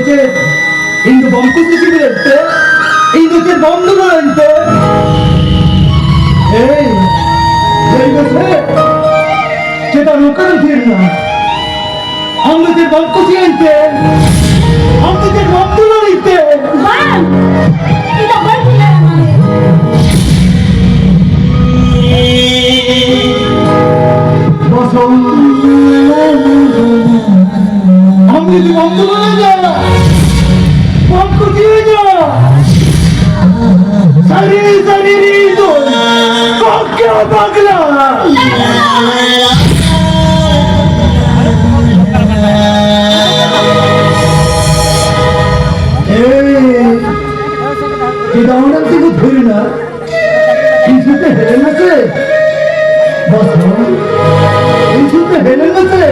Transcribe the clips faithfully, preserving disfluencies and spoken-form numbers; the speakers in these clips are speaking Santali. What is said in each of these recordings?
ᱪᱮᱫ ᱤᱧ ᱫᱚ ᱵᱟᱢ ᱠᱩᱥᱤ ᱠᱤᱫᱤᱧ ᱛᱮ? ᱤᱧ ᱫᱚ ᱪᱮᱫ ᱵᱟᱢ ᱫᱩᱞᱟᱹᱲᱟᱹᱧ ᱛᱮ? ᱮᱭ, ᱞᱟᱹᱭ ᱢᱮᱥᱮ, ᱪᱮᱫᱟᱜ ᱱᱚᱝᱠᱟᱢ ᱛᱷᱤᱨ ᱮᱱᱟ? ᱟᱢ ᱫᱚ ᱪᱮᱫ ᱵᱟᱢ ᱠᱩᱥᱤᱭᱟᱹᱧ ᱛᱮ? ᱟᱢ ᱫᱚ ᱪᱮᱫ ᱵᱟᱢ ᱫᱩᱞᱟᱹᱲᱤᱧ ᱛᱮ? ᱵᱟᱝ, ᱤᱧ ᱫᱚ ᱵᱟᱹᱧ ᱫᱩᱞᱟᱹᱲ ᱟᱢᱟ᱾ ᱵᱟᱥᱚᱱ, ᱟᱢ ᱡᱩᱫᱤ ᱵᱟᱢ ᱫᱩᱞᱟᱹᱲᱤᱧᱟ, ᱵᱟᱢ ᱠᱩᱥᱤᱭᱟᱹᱧᱟ, ᱥᱟᱹᱨᱤ ᱥᱟᱹᱨᱤ ᱤᱧ ᱫᱚ ᱯᱟᱠᱟ ᱯᱟᱜᱽᱞᱟ᱾ ᱮᱭ, ᱪᱮᱫᱟᱜ ᱚᱸᱰᱮᱢ ᱛᱤᱸᱜᱩ ᱛᱷᱤᱨ ᱮᱱᱟ? ᱤᱧ ᱥᱩᱨ ᱛᱮ ᱦᱮᱡ ᱞᱮᱱ ᱢᱮᱥᱮ᱾ ᱵᱟᱥᱚᱱ, ᱤᱧ ᱥᱩᱨ ᱛᱮ ᱦᱮᱡ ᱞᱮᱱ ᱢᱮᱥᱮ᱾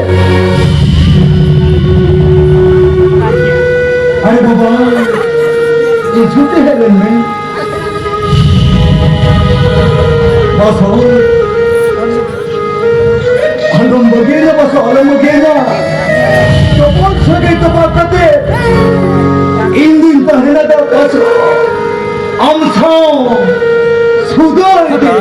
ᱟᱨᱮ ᱵᱟᱵᱟ, ᱤᱧ ᱥᱩᱨ ᱛᱮ ᱦᱮᱡ ᱞᱮᱱ ᱢᱮ᱾ ᱵᱟᱥᱚᱱ, ᱟᱞᱚᱢ ᱵᱟᱹᱜᱤᱭᱟᱹᱧᱟ ᱵᱟᱥᱚᱱ, ᱟᱞᱚᱢ ᱵᱟᱹᱜᱤᱭᱟᱹᱧᱟ᱾ ᱛᱚᱯᱚᱞ ᱥᱟᱹᱜᱟᱹᱭ ᱛᱚᱯᱟᱜ ᱠᱟᱛᱮ ᱤᱧ ᱫᱩᱧ ᱛᱟᱦᱮᱱᱟ ᱫᱟ ᱵᱟᱥᱚᱱ᱾ ᱟᱢ ᱥᱟᱶ ᱥᱩᱫᱟᱹᱭ ᱜᱮ᱾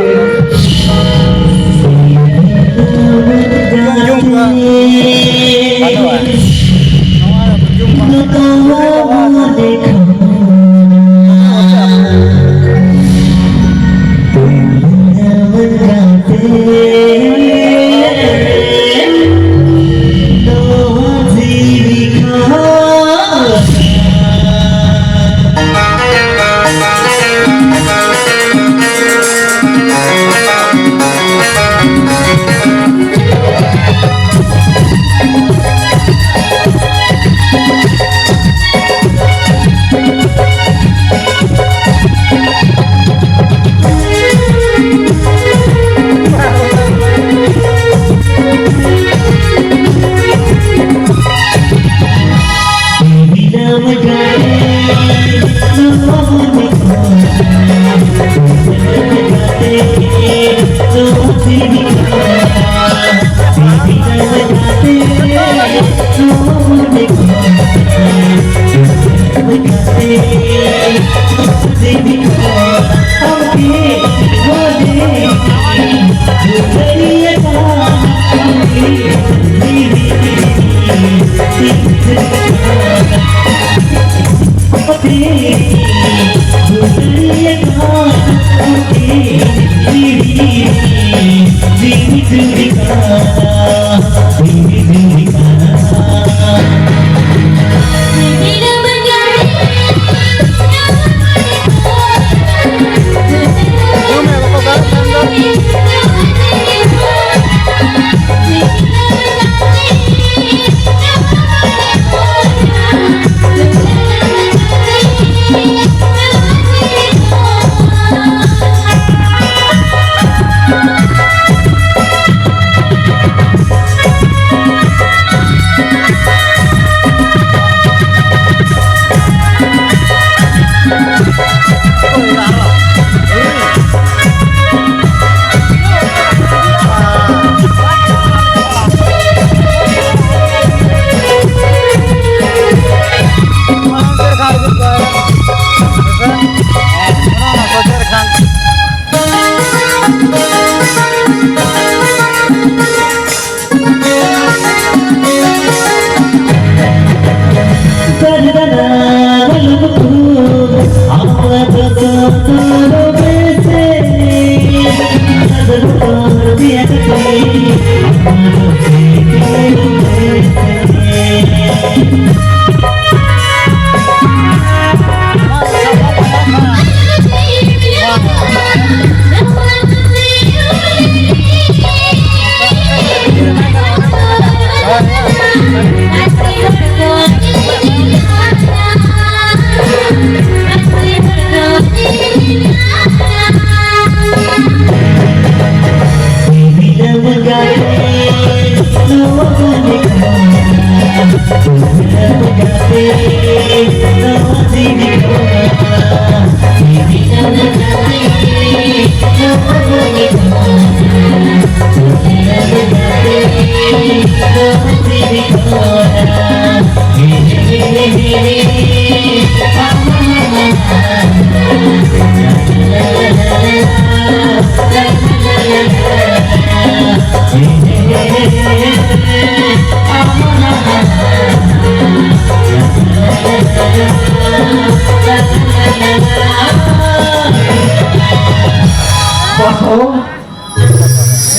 ᱵᱟᱠᱚ,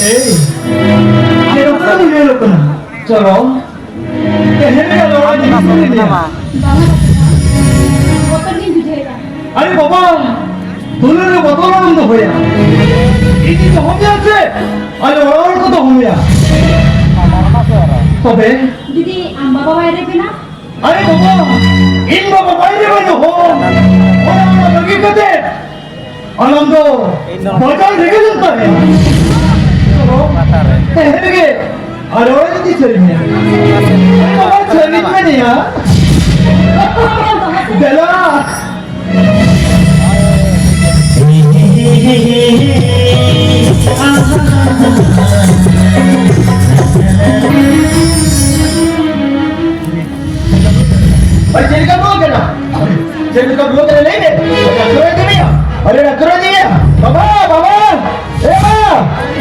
ᱮᱭ, ᱧᱮᱞᱚᱜ ᱠᱟᱱᱟ᱾ ᱪᱚᱞᱚ, ᱛᱮᱦᱮᱧ ᱜᱮ ᱟᱞᱮ ᱚᱲᱟᱜ ᱤᱧ ᱤᱫᱤ ᱠᱚ ᱞᱟᱹᱭᱟ᱾ ᱵᱟᱵᱟ, ᱵᱚᱛᱚᱨ ᱜᱤᱧ ᱵᱩᱡᱷᱟᱹᱣᱮᱫᱟ᱾ ᱟᱨᱮ ᱵᱟᱵᱟ, ᱫᱩᱞᱟᱹᱲ ᱨᱮ ᱵᱚᱛᱚᱨ ᱟᱞᱚᱢ ᱫᱚᱦᱚᱭᱟ᱾ ᱤᱧ ᱫᱚᱦᱚ ᱢᱮᱭᱟ ᱥᱮ ᱟᱞᱮ ᱚᱲᱟᱜ ᱦᱚᱲ ᱠᱚ ᱫᱚᱦᱚ ᱢᱮᱭᱟ? ᱛᱚᱵᱮ? ᱡᱩᱫᱤ ᱟᱢ ᱵᱟᱵᱟ ᱵᱟᱭ ᱨᱮᱵᱮᱱᱟ? ᱟᱨᱮ ᱵᱟᱵᱟ, ᱤᱧ ᱵᱟᱵᱟ ᱵᱟᱭ ᱨᱮᱵᱮᱱᱟ ᱦᱳ᱾ ᱚᱲᱟᱜ ᱚᱲᱟᱜ ᱵᱟᱹᱜᱤ ᱠᱟᱛᱮ ᱟᱞᱟᱝ ᱫᱚ ᱵᱟᱡᱟᱨ ᱨᱮᱜᱮ ᱞᱟᱝ ᱛᱟᱦᱮᱱᱟ᱾ ᱛᱮᱦᱮᱧ ᱜᱮ ᱟᱨ ᱚᱲᱟᱜ ᱤᱫᱤ ᱪᱟᱹᱞ ᱢᱮᱭᱟ᱾ ᱟᱨᱮ ᱵᱟᱵᱟ, ᱪᱟᱹᱞ ᱢᱮᱭᱟ᱾ ᱫᱮᱞᱟ᱾ ᱟᱨᱮ ᱪᱮᱫ ᱞᱮᱠᱟ ᱨᱩᱣᱟᱹ ᱠᱟᱱᱟ? ᱪᱮᱫ ᱞᱮᱠᱟ ᱨᱩᱣᱟᱹ ᱠᱟᱱᱟ? ᱞᱟᱹᱭ ᱢᱮ᱾ ᱰᱟᱠᱛᱚᱨ ᱤᱫᱤ ᱢᱮᱭᱟ᱾ ᱟᱨᱮ ᱰᱟᱠᱛᱚᱨ ᱤᱫᱤ ᱢᱮᱭᱟ᱾ ᱵᱟᱵᱟ, ᱵᱟᱵᱟ, ᱮ ᱵᱟ,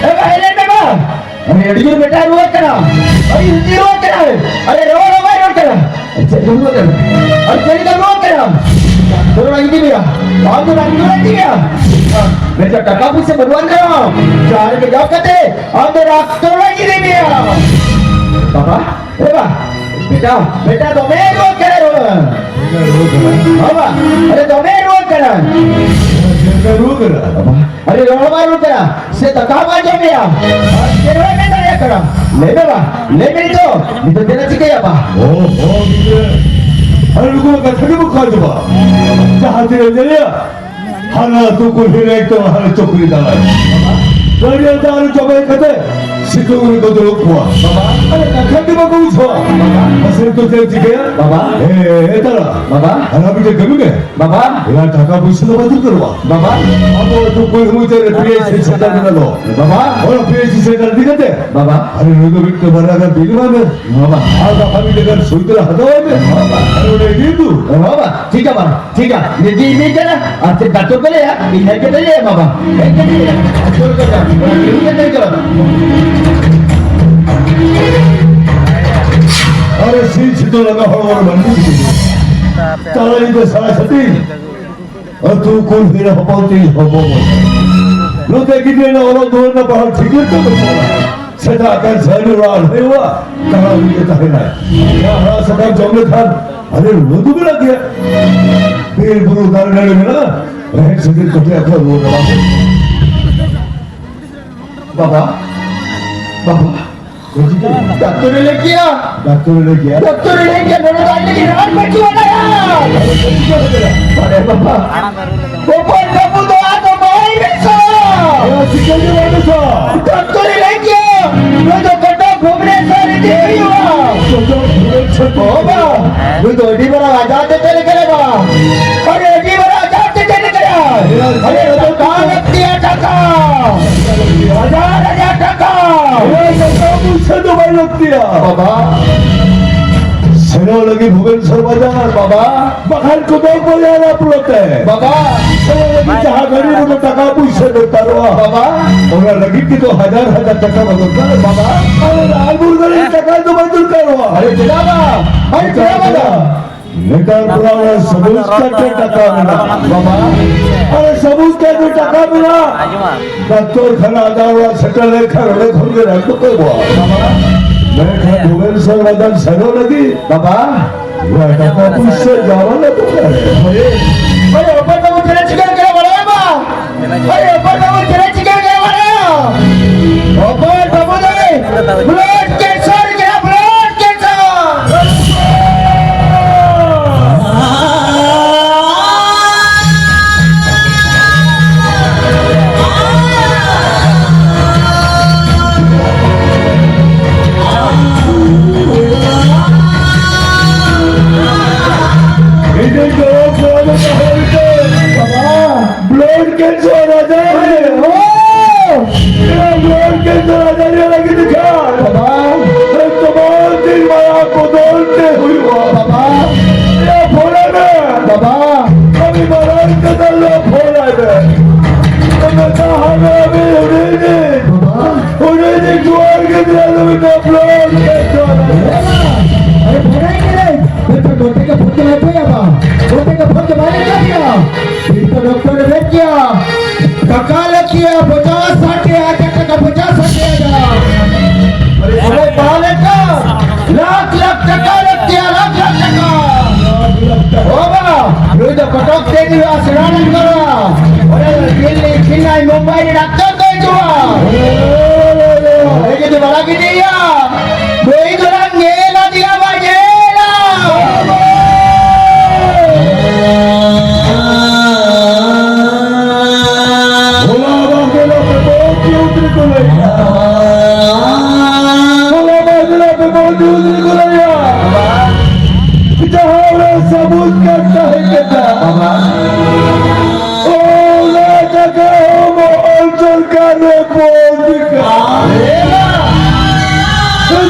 ᱮ ᱵᱟ, ᱦᱮᱡ ᱞᱮᱱ ᱢᱮ ᱵᱟ᱾ ᱟᱨᱮ ᱟᱹᱰᱤ ᱡᱳᱨ ᱵᱮᱴᱟ ᱨᱩᱣᱟᱹᱜ ᱠᱟᱱᱟ᱾ ᱟᱹᱰᱤ ᱡᱳᱨ ᱨᱩᱣᱟᱹᱜ ᱠᱟᱱᱟ᱾ ᱟᱨᱮ ᱨᱚᱲ ᱦᱚᱸ ᱵᱟᱭ ᱨᱚᱲ ᱠᱟᱱᱟ᱾ ᱟᱨᱮ ᱪᱮᱫ ᱨᱩᱣᱟᱹᱜ ᱠᱟᱱᱟ? ᱟᱨᱮ ᱪᱮᱫ ᱞᱮᱠᱟ ᱨᱩᱣᱟᱹᱜ ᱠᱟᱱᱟ? ᱰᱟᱠᱛᱚᱨ ᱚᱲᱟᱜ ᱤᱫᱤ ᱢᱮᱭᱟ᱾ ᱟᱢ ᱫᱚ ᱰᱟᱠᱛᱚᱨ ᱚᱲᱟᱜ ᱤᱫᱤ ᱢᱮᱭᱟ᱾ ᱢᱮᱱᱠᱷᱟᱱ ᱴᱟᱠᱟ ᱯᱩᱭᱥᱟᱹ ᱵᱟᱹᱱᱩᱜ ᱟᱱ ᱠᱟᱱᱟ᱾ ᱡᱟᱦᱟᱸ ᱨᱮᱜᱮ ᱡᱟᱣ ᱠᱟᱛᱮ ᱟᱢ ᱫᱚ ᱰᱟᱠᱛᱚᱨ ᱚᱲᱟᱜ ᱤᱫᱤ ᱢᱮᱭᱟ᱾ ᱵᱟᱵᱟ, ᱮ ᱵᱟ, ᱵᱮᱴᱟ, ᱵᱮᱴᱟ, ᱫᱚᱢᱮ ᱨᱩᱣᱟᱹᱜ ᱠᱟᱱᱟ ᱨᱩᱣᱟᱹ᱾ ᱪᱮᱫ ᱞᱮᱠᱟ ᱨᱩᱣᱟᱹ ᱠᱟᱱᱟ? ᱵᱟᱵᱟ, ᱟᱨᱮ ᱫᱚᱢᱮ ᱨᱩᱣᱟᱹᱜ ᱠᱟᱱᱟ᱾ ᱪᱮᱫ ᱞᱮᱠᱟ ᱨᱩᱣᱟᱹ ᱠᱟᱱᱟ? ᱵᱟᱵᱟ, ᱟᱨᱮ ᱨᱚᱲ ᱵᱟᱭ ᱨᱚᱲ ᱠᱟᱱᱟ, ᱥᱮ ᱫᱟᱠᱟ ᱦᱚᱸ ᱵᱟᱭ ᱡᱚᱢ ᱞᱮᱜᱼᱟ, ᱟᱨ ᱪᱮᱫ ᱦᱚᱸ ᱵᱟᱭ ᱢᱮᱱ ᱫᱟᱲᱮᱭᱟᱜ ᱠᱟᱱᱟ᱾ ᱞᱟᱹᱭ ᱢᱮ ᱵᱟ, ᱞᱟᱹᱭ ᱢᱮ ᱱᱤᱛᱚᱜ, ᱱᱤᱛᱚᱜ ᱪᱮᱫ ᱮ ᱪᱤᱠᱟᱹᱭᱟ ᱵᱟ? ᱚ, ᱦᱚ, ᱜᱤᱫᱽᱨᱟᱹ, ᱟᱨᱮ ᱱᱩᱠᱩ ᱠᱟᱛᱷᱟ ᱜᱮ ᱵᱟᱠᱚ ᱟᱸᱡᱚᱢᱟ᱾ ᱡᱟᱦᱟᱸ ᱛᱤᱱᱟᱹᱜ ᱧᱮᱞᱮᱭᱟ, ᱦᱟᱱᱟ ᱟᱹᱛᱩ ᱠᱩᱞᱦᱤ ᱨᱮ ᱮᱠᱫᱚᱢ ᱦᱟᱱᱟ ᱪᱚᱠᱨᱤ ᱫᱟᱨᱟᱭ᱾ ᱜᱟᱹᱰᱤ ᱟᱨ ᱫᱟᱜ ᱨᱮ ᱡᱚᱵᱮ ᱠᱟᱛᱮ ᱥᱤᱛᱩᱝ ᱨᱮᱠᱚ ᱫᱩᱲᱩᱵ ᱠᱚᱣᱟ᱾ ᱵᱟᱵᱟ᱾ ᱟᱨᱮ ᱠᱟᱛᱷᱟ ᱜᱮ ᱵᱟᱠᱚ ᱵᱩᱡᱷᱟᱹᱣᱟ᱾ ᱵᱟᱵᱟ᱾ ᱢᱟᱥᱮ ᱱᱤᱛᱚᱜ ᱪᱮᱫ ᱮᱢ ᱪᱤᱠᱟᱹᱭᱟ? ᱵᱟᱵᱟ᱾ ᱦᱮ, ᱦᱮ, ᱛᱟᱨᱟ᱾ ᱵᱟᱵᱟ᱾ ᱟᱨ ᱟᱢ ᱢᱤᱫᱴᱮᱱ ᱠᱟᱹᱢᱤ ᱢᱮ᱾ ᱵᱟᱵᱟ᱾ ᱚᱱᱟ ᱴᱟᱠᱟ ᱯᱩᱭᱥᱟᱹ ᱫᱚ ᱵᱟᱝ ᱫᱚᱨᱠᱟᱨᱚᱜᱼᱟ᱾ ᱵᱟᱵᱟ᱾ ᱟᱵᱚ ᱟᱹᱛᱩ ᱠᱩᱞᱦᱤ ᱢᱩᱪᱟᱹᱫ ᱨᱮ ᱯᱤ ᱮᱭᱤᱪ ᱥᱤ ᱥᱮᱱᱴᱟᱨ ᱢᱮᱱᱟᱜ ᱫᱚ᱾ ᱵᱟᱵᱟ᱾ ᱚᱱᱟ ᱯᱤ ᱮᱭᱤᱪ ᱥᱤ ᱥᱮᱱᱴᱟᱨ ᱤᱫᱤ ᱠᱟᱛᱮ᱾ ᱵᱟᱵᱟ᱾ ᱟᱨᱮ ᱱᱩᱭ ᱫᱚ ᱢᱤᱫᱴᱮᱱ ᱵᱟᱨᱭᱟ ᱜᱟᱱ ᱵᱤᱞ ᱮᱢᱟᱭ ᱢᱮ᱾ ᱵᱟᱵᱟ᱾ ᱟᱨ ᱜᱟᱯᱟ ᱢᱤᱫᱴᱮᱱ ᱜᱟᱱ ᱥᱩᱭ ᱛᱮ ᱦᱟᱛᱟᱣ ᱟᱭ ᱢᱮ᱾ ᱵᱟᱵᱟ᱾ ᱟᱨ ᱚᱸᱰᱮ ᱤᱫᱤ ᱦᱚᱴᱚ᱾ ᱵᱟᱵᱟ᱾ ᱴᱷᱤᱠ ᱜᱮᱭᱟ ᱵᱟ, ᱴᱷᱤᱠ ᱜᱮᱭᱟ, ᱱᱤᱡᱮ ᱤᱫᱤ ᱠᱟᱱᱟ, ᱟᱨ ᱪᱮᱫ ᱰᱟᱠᱛᱚᱨ ᱠᱚ ᱞᱟᱹᱭᱟ, ᱤᱧ ᱦᱮᱡ ᱠᱟᱛᱮ ᱞᱟᱹᱭ ᱟᱢᱟ ᱵᱟ, ᱦᱮᱡ ᱠᱟᱛᱮ ᱞᱟᱹᱭ ᱟᱢᱟ, ᱰᱟᱠᱛᱚᱨ ᱠᱚ ᱞᱟᱹᱭᱟ, ᱤᱧ ᱠᱟᱛᱮ ᱪᱟᱞᱟᱜ᱾ ᱟᱨᱮ ᱥᱤᱧ ᱥᱤᱛᱩᱝ ᱞᱟᱜᱟ ᱦᱚᱲᱢᱚ ᱨᱮ ᱵᱟᱹᱱᱩᱜ ᱠᱚᱣᱟ᱾ ᱛᱟᱞᱟ ᱧᱤᱫᱟᱹ ᱥᱟᱲᱮ ᱥᱟᱛ ᱴᱤ, ᱟᱹᱛᱩ ᱠᱩᱞᱦᱤ ᱨᱮ ᱦᱚᱯᱚᱱ ᱛᱤᱧ ᱦᱚᱯᱚᱱ᱾ ᱱᱚᱛᱮ ᱜᱤᱫᱽᱨᱟᱹ ᱨᱮᱱᱟᱜ ᱚᱞᱚᱜ ᱫᱩᱣᱟᱹᱨ ᱨᱮᱱᱟᱜ ᱯᱟᱲᱦᱟᱣ ᱴᱷᱤᱠ ᱜᱮ ᱛᱚ ᱵᱟᱹᱱᱩᱜᱼᱟ᱾ ᱥᱮᱛᱟᱜ ᱟᱠᱟᱱ ᱥᱟᱹᱨᱤ ᱚᱲᱟᱜ ᱦᱩᱭᱩᱜᱼᱟ, ᱛᱟᱲᱟᱢ ᱤᱫᱤ ᱛᱟᱦᱮᱱᱟ᱾ ᱡᱟᱦᱟᱸ ᱥᱟᱠᱟᱢ ᱡᱚᱢ ᱞᱮᱠᱷᱟᱱ ᱟᱹᱰᱤ ᱞᱩᱫᱩ ᱢᱮᱱᱟᱜ ᱜᱮᱭᱟ᱾ ᱵᱤᱨ ᱵᱩᱨᱩ ᱫᱟᱨᱮ ᱱᱟᱹᱲᱤ ᱢᱮᱱᱟᱜᱼᱟ, ᱨᱮᱦᱮᱫ ᱥᱮᱸᱫᱮᱫ ᱠᱚᱛᱮ ᱟᱠᱚ ᱨᱩᱣᱟᱹᱲ ᱪᱟᱞᱟᱜ᱾ ᱵᱟᱵᱟ, ᱵᱟᱵᱟ, ᱰᱟᱠᱛᱚᱨ ᱮ ᱞᱟᱹᱭ ᱠᱮᱭᱟ᱾ ᱰᱟᱠᱛᱚᱨ ᱮ ᱞᱟᱹᱭ ᱠᱮᱭᱟ᱾ ᱰᱟᱠᱛᱚᱨ ᱮ ᱞᱟᱹᱭ ᱠᱮᱭᱟ, ᱱᱚᱰᱮ ᱫᱚ ᱟᱡ ᱞᱟᱹᱜᱤᱫ ᱨᱟᱱ ᱵᱟᱹᱪᱩᱜ ᱟᱱᱟ᱾ ᱟᱨᱮ ᱵᱟᱵᱟ, ᱦᱚᱯᱚᱱ ᱵᱟᱹᱵᱩ ᱫᱚ ᱟᱫᱚ ᱵᱟᱭ ᱵᱮᱥᱚᱜᱼᱟ᱾ ᱦᱮᱸ, ᱪᱤᱠᱟᱹ ᱜᱮ ᱵᱟᱭ ᱵᱮᱥᱚᱜᱼᱟ? ᱰᱟᱠᱛᱚᱨ ᱮ ᱞᱟᱹᱭ ᱠᱮᱭᱟ, ᱱᱩᱭ ᱫᱚ ᱠᱚᱴᱚᱠ ᱵᱷᱩᱵᱽᱱᱮᱥᱚᱨ ᱤᱫᱤ ᱦᱩᱭᱩᱜᱼᱟ᱾ ᱠᱚᱴᱚᱠ ᱵᱷᱩᱵᱽᱱᱮᱥᱚᱨ? ᱦᱳᱭ ᱵᱟ, ᱱᱩᱭ ᱫᱚ ᱟᱹᱰᱤ ᱢᱟᱨᱟᱝ ᱟᱡᱟᱨ ᱛᱮ ᱪᱮᱫ ᱞᱮᱠᱟ ᱨᱮ ᱵᱟ? ᱟᱨᱮ ᱟᱹᱰᱤ ᱢᱟᱨᱟᱝ ᱟᱡᱟᱨ ᱛᱮ ᱪᱮᱫ ᱞᱮᱠᱟ ᱨᱮ? ᱟᱨᱮ ᱴᱟᱠᱟ ᱞᱟᱹᱠᱛᱤᱭᱟ, ᱴᱟᱠᱟ᱾ ᱦᱟᱡᱟᱨ ᱦᱟᱡᱟᱨ ᱴᱟᱠᱟ᱾ ᱦᱮᱸ, ᱴᱟᱠᱟ ᱯᱩᱭᱥᱟᱹ ᱫᱚ ᱵᱟᱭ ᱞᱟᱹᱠᱛᱤᱭᱟ᱾ ᱵᱟᱵᱟ᱾ ᱥᱮᱱᱚᱜ ᱞᱟᱹᱜᱤᱫ ᱵᱷᱩᱵᱽᱱᱮᱥᱚᱨ ᱵᱟᱡᱟᱨ᱾ ᱵᱟᱵᱟ᱾ ᱵᱟᱠᱷᱟᱱ ᱠᱚᱫᱚ ᱵᱟᱡᱟᱨ ᱟᱯᱞᱳ ᱛᱮ᱾ ᱵᱟᱵᱟ᱾ ᱥᱮᱱᱚᱜ ᱞᱟᱹᱜᱤᱫ ᱡᱟᱦᱟᱸ ᱜᱟᱹᱰᱤ ᱨᱮᱫᱚ ᱴᱟᱠᱟ ᱯᱩᱭᱥᱟᱹ ᱫᱚᱨᱠᱟᱨᱚᱜᱼᱟ᱾ ᱵᱟᱵᱟ᱾ ᱚᱱᱟ ᱞᱟᱹᱜᱤᱫ ᱜᱮ ᱛᱚ ᱦᱟᱡᱟᱨ ᱦᱟᱡᱟᱨ ᱴᱟᱠᱟ ᱢᱟ ᱫᱚᱨᱠᱟᱨ᱾ ᱵᱟᱵᱟ᱾ ᱟᱨ ᱟᱞᱵᱩᱨ ᱜᱟᱹᱰᱤ ᱴᱟᱠᱟ ᱫᱚ ᱵᱟᱭ ᱫᱚᱨᱠᱟᱨᱚᱜᱼᱟ᱾ ᱟᱨᱮ ᱪᱮᱫᱟᱜ ᱵᱟ? ᱟᱨᱮ ᱪᱮᱫᱟᱜ ᱵᱟ? ᱱᱮᱛᱟᱨ ᱯᱩᱨᱟ ᱚᱱᱟ ᱥᱚᱵᱩᱡ ᱠᱟᱨᱰ ᱨᱮ ᱴᱟᱠᱟ ᱢᱮᱱᱟᱜᱼᱟ, ᱵᱟᱵᱟ᱾ ᱟᱨᱮ ᱥᱚᱵᱩᱡ ᱠᱟᱨᱰ ᱨᱮ ᱴᱟᱠᱟ ᱢᱮᱱᱟᱜᱼᱟ᱾ ᱰᱟᱠᱛᱚᱨ ᱠᱷᱟᱱᱟ ᱟᱡᱟᱨ ᱚᱲᱟᱜ ᱥᱮᱴᱮᱨ ᱞᱮᱱᱠᱷᱟᱱ ᱚᱸᱰᱮ ᱠᱷᱚᱱ ᱜᱮ ᱨᱟᱱ ᱫᱚᱠᱚ ᱮᱢᱚᱜᱼᱟ, ᱵᱟᱵᱟ᱾ ᱢᱮᱱᱠᱷᱟᱱ ᱵᱷᱩᱵᱮᱱᱥᱚᱨ ᱵᱟᱡᱟᱨ ᱥᱮᱱᱚᱜ ᱞᱟᱹᱜᱤᱫ, ᱵᱟᱵᱟ᱾ ᱱᱚᱣᱟ ᱴᱟᱠᱟ ᱯᱩᱭᱥᱟᱹ ᱡᱟᱣᱨᱟ ᱞᱟᱹᱜᱤᱫ ᱟᱨᱮ᱾ ᱦᱳᱭ, ᱦᱳᱭ, ᱚᱠᱚᱭ ᱛᱟᱵᱚ ᱪᱮᱬᱮ ᱪᱤᱠᱟᱹ ᱠᱟᱱᱟ ᱵᱟᱲᱟᱭ ᱵᱟ? ᱦᱳᱭ, ᱚᱠᱚᱭ ᱛᱟᱵᱚ ᱪᱮᱬᱮ ᱪᱤᱠᱟᱹ ᱠᱟᱱᱟ ᱵᱟᱲᱟᱭ? ᱚᱠᱚᱭ ᱛᱟᱵᱚ ᱫᱚᱭ blood cancer ᱠᱟᱱᱟ, blood cancer᱾ Blood cancer ᱟᱡᱟᱨ ᱨᱮ, ᱦᱳ! ᱱᱚᱣᱟ blood cancer ᱟᱡᱟᱨ ᱨᱮ ᱞᱟᱹᱜᱤᱫ ᱛᱮ ᱠᱷᱟᱱ, ᱵᱟᱵᱟ᱾ ᱛᱚᱢᱟᱨ ᱫᱤᱱ ᱢᱟᱭᱟ ᱵᱚᱫᱚᱞ ᱛᱮ ᱦᱩᱭᱩᱜᱼᱟ᱾ ᱵᱟᱵᱟ᱾ ᱭᱟ ᱯᱷᱳᱱ ᱟᱭ ᱢᱮ᱾ ᱵᱟᱵᱟ᱾ ᱠᱟᱹᱢᱤ ᱢᱟᱨᱟᱝ ᱠᱟᱛᱷᱟ ᱞᱮ ᱯᱷᱳᱱ ᱟᱭ ᱢᱮ᱾ ᱛᱚᱵᱮ ᱛᱟᱦᱞᱮ ᱟᱹᱵᱤᱱ ᱩᱱᱤ ᱫᱤᱱ, ᱵᱟᱵᱟ᱾ ᱩᱱᱤ ᱫᱤᱱ ᱫᱩᱣᱟᱨ ᱜᱤᱫᱽᱨᱟᱹ ᱫᱚ ᱢᱤᱫᱴᱟᱝ blood cancer᱾ ᱟᱨᱮ ᱯᱷᱳᱱ ᱟᱭ ᱢᱮ᱾ ᱱᱚᱛᱮ ᱜᱮ ᱯᱷᱳᱱ ᱫᱚ ᱵᱟᱭ ᱯᱷᱳᱱ ᱟᱭᱟ ᱵᱟ᱾ ᱱᱚᱛᱮ ᱜᱮ ᱯᱷᱳᱱ ᱫᱚ ᱵᱟᱭ ᱯᱷᱳᱱ ᱟᱭᱟ᱾ ᱯᱷᱤᱨ ᱛᱚ ᱰᱟᱠᱛᱚᱨ ᱮ ᱢᱮᱱ ᱠᱮᱭᱟ, ᱴᱟᱠᱟ ᱞᱟᱹᱠᱛᱤᱭᱟ, ᱯᱚᱪᱟᱥ ᱥᱟᱴ ᱦᱟᱡᱟᱨ ᱴᱟᱠᱟ, ᱯᱚᱪᱟᱥ ᱥᱟᱴ ᱦᱟᱡᱟᱨ᱾ ᱪᱮᱫ ᱦᱩᱭᱩᱜᱼᱟ? ᱥᱮᱬᱟ ᱞᱮᱱᱠᱷᱟᱱ ᱚᱸᱰᱮ ᱫᱤᱞᱞᱤ, ᱪᱮᱱᱱᱟᱭ, ᱢᱩᱢᱵᱟᱭ ᱨᱮ ᱰᱟᱠᱛᱚᱨ ᱠᱚ ᱦᱤᱡᱩᱜᱼᱟ᱾ ᱚᱸᱰᱮ ᱡᱩᱫᱤ ᱵᱟᱲᱟ ᱜᱤᱰᱤᱭᱟ, ᱱᱩᱭ ᱫᱚ ᱱᱟᱜ ᱧᱮᱞ ᱟᱫᱮᱭᱟ, ᱵᱟᱭ ᱧᱮᱞᱟ᱾ ᱵᱷᱳᱞᱟ ᱵᱟᱵᱟ ᱢᱮᱞᱟ ᱯᱮ ᱵᱚᱦᱩᱛ ᱡᱳᱨ ᱠᱚ ᱞᱟᱹᱭᱟ᱾ ᱵᱷᱳᱞᱟ ᱵᱟᱵᱟ ᱢᱮᱞᱟ ᱯᱮ ᱵᱚᱦᱩᱛ ᱡᱳᱨ ᱠᱚ ᱞᱟᱹᱭᱟ᱾ ᱡᱟᱦᱟᱸ ᱨᱮ ᱥᱟᱹᱵᱩᱛ ᱠᱟᱛᱷᱟ ᱦᱮᱡ ᱠᱟᱛᱷᱟ᱾ ᱵᱟᱵᱟ᱾ ᱚᱱᱟ ᱡᱟᱭᱜᱟ ᱦᱚᱸ ᱢᱚᱦᱚᱞ ᱥᱚᱨᱠᱟᱨ ᱨᱮ ᱵᱚᱱᱫ ᱠᱟᱜᱼᱟ᱾ ᱮ ᱵᱟ᱾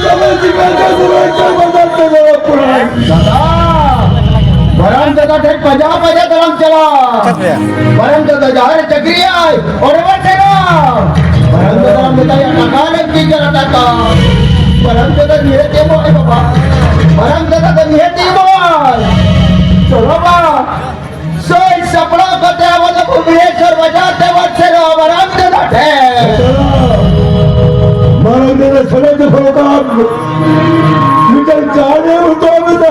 ᱛᱚᱵᱮ ᱪᱤᱠᱟᱹᱛᱮ ᱥᱩᱨᱚᱡᱽ ᱪᱟᱸᱫᱽ ᱵᱟᱡᱟᱨ ᱛᱮ ᱜᱚᱲᱚ ᱠᱚᱲᱟ? ᱫᱟᱫᱟ, ᱢᱟᱨᱟᱝ ᱫᱟᱫᱟ ᱴᱷᱮᱱ ᱯᱟᱸᱡᱟ ᱯᱟᱸᱡᱟ ᱛᱟᱲᱟᱢ ᱪᱟᱞᱟᱜ᱾ ᱢᱟᱨᱟᱝ ᱫᱟᱫᱟ ᱡᱟᱦᱟᱸ ᱨᱮ ᱪᱟᱹᱠᱨᱤᱭᱟᱭ, ᱚᱸᱰᱮ ᱵᱚᱱ ᱥᱮᱱᱚᱜ᱾ ᱢᱟᱨᱟᱝ ᱫᱟᱫᱟ ᱢᱮᱛᱟᱭᱟ, ᱴᱟᱠᱟ ᱞᱟᱹᱠᱛᱤ ᱠᱟᱱᱟ, ᱴᱟᱠᱟ᱾ ᱢᱟᱨᱟᱝ ᱫᱟᱫᱟ ᱱᱤᱦᱟᱹᱛ ᱮᱢᱚᱜ ᱟᱭ ᱵᱟᱵᱟ᱾ ᱢᱟᱨᱟᱝ ᱫᱟᱫᱟ ᱫᱚ ᱱᱤᱦᱟᱹᱛ ᱮᱢᱚᱜ ᱟᱭ᱾ ᱪᱚᱞᱚ ᱵᱟ, ᱥᱟᱹᱛ ᱥᱟᱯᱲᱟᱣ ᱠᱟᱛᱮ ᱟᱵᱚ ᱫᱚ ᱵᱷᱩᱵᱽᱱᱮᱥᱚᱨ ᱵᱟᱡᱟᱨ ᱛᱮ ᱵᱚᱱ ᱥᱮᱱᱚᱜᱼᱟ ᱢᱟᱨᱟᱝ ᱫᱟᱫᱟ ᱴᱷᱮᱱ᱾ ᱢᱟᱨᱟᱝ ᱫᱟᱫᱟ ᱥᱮᱱᱚᱜ ᱡᱚᱠᱷᱚᱱ ᱚᱱᱠᱟ ᱢᱤᱫᱴᱟᱝ ᱪᱟᱞ ᱮ ᱩᱴᱟᱹᱣ ᱞᱮᱫᱟ᱾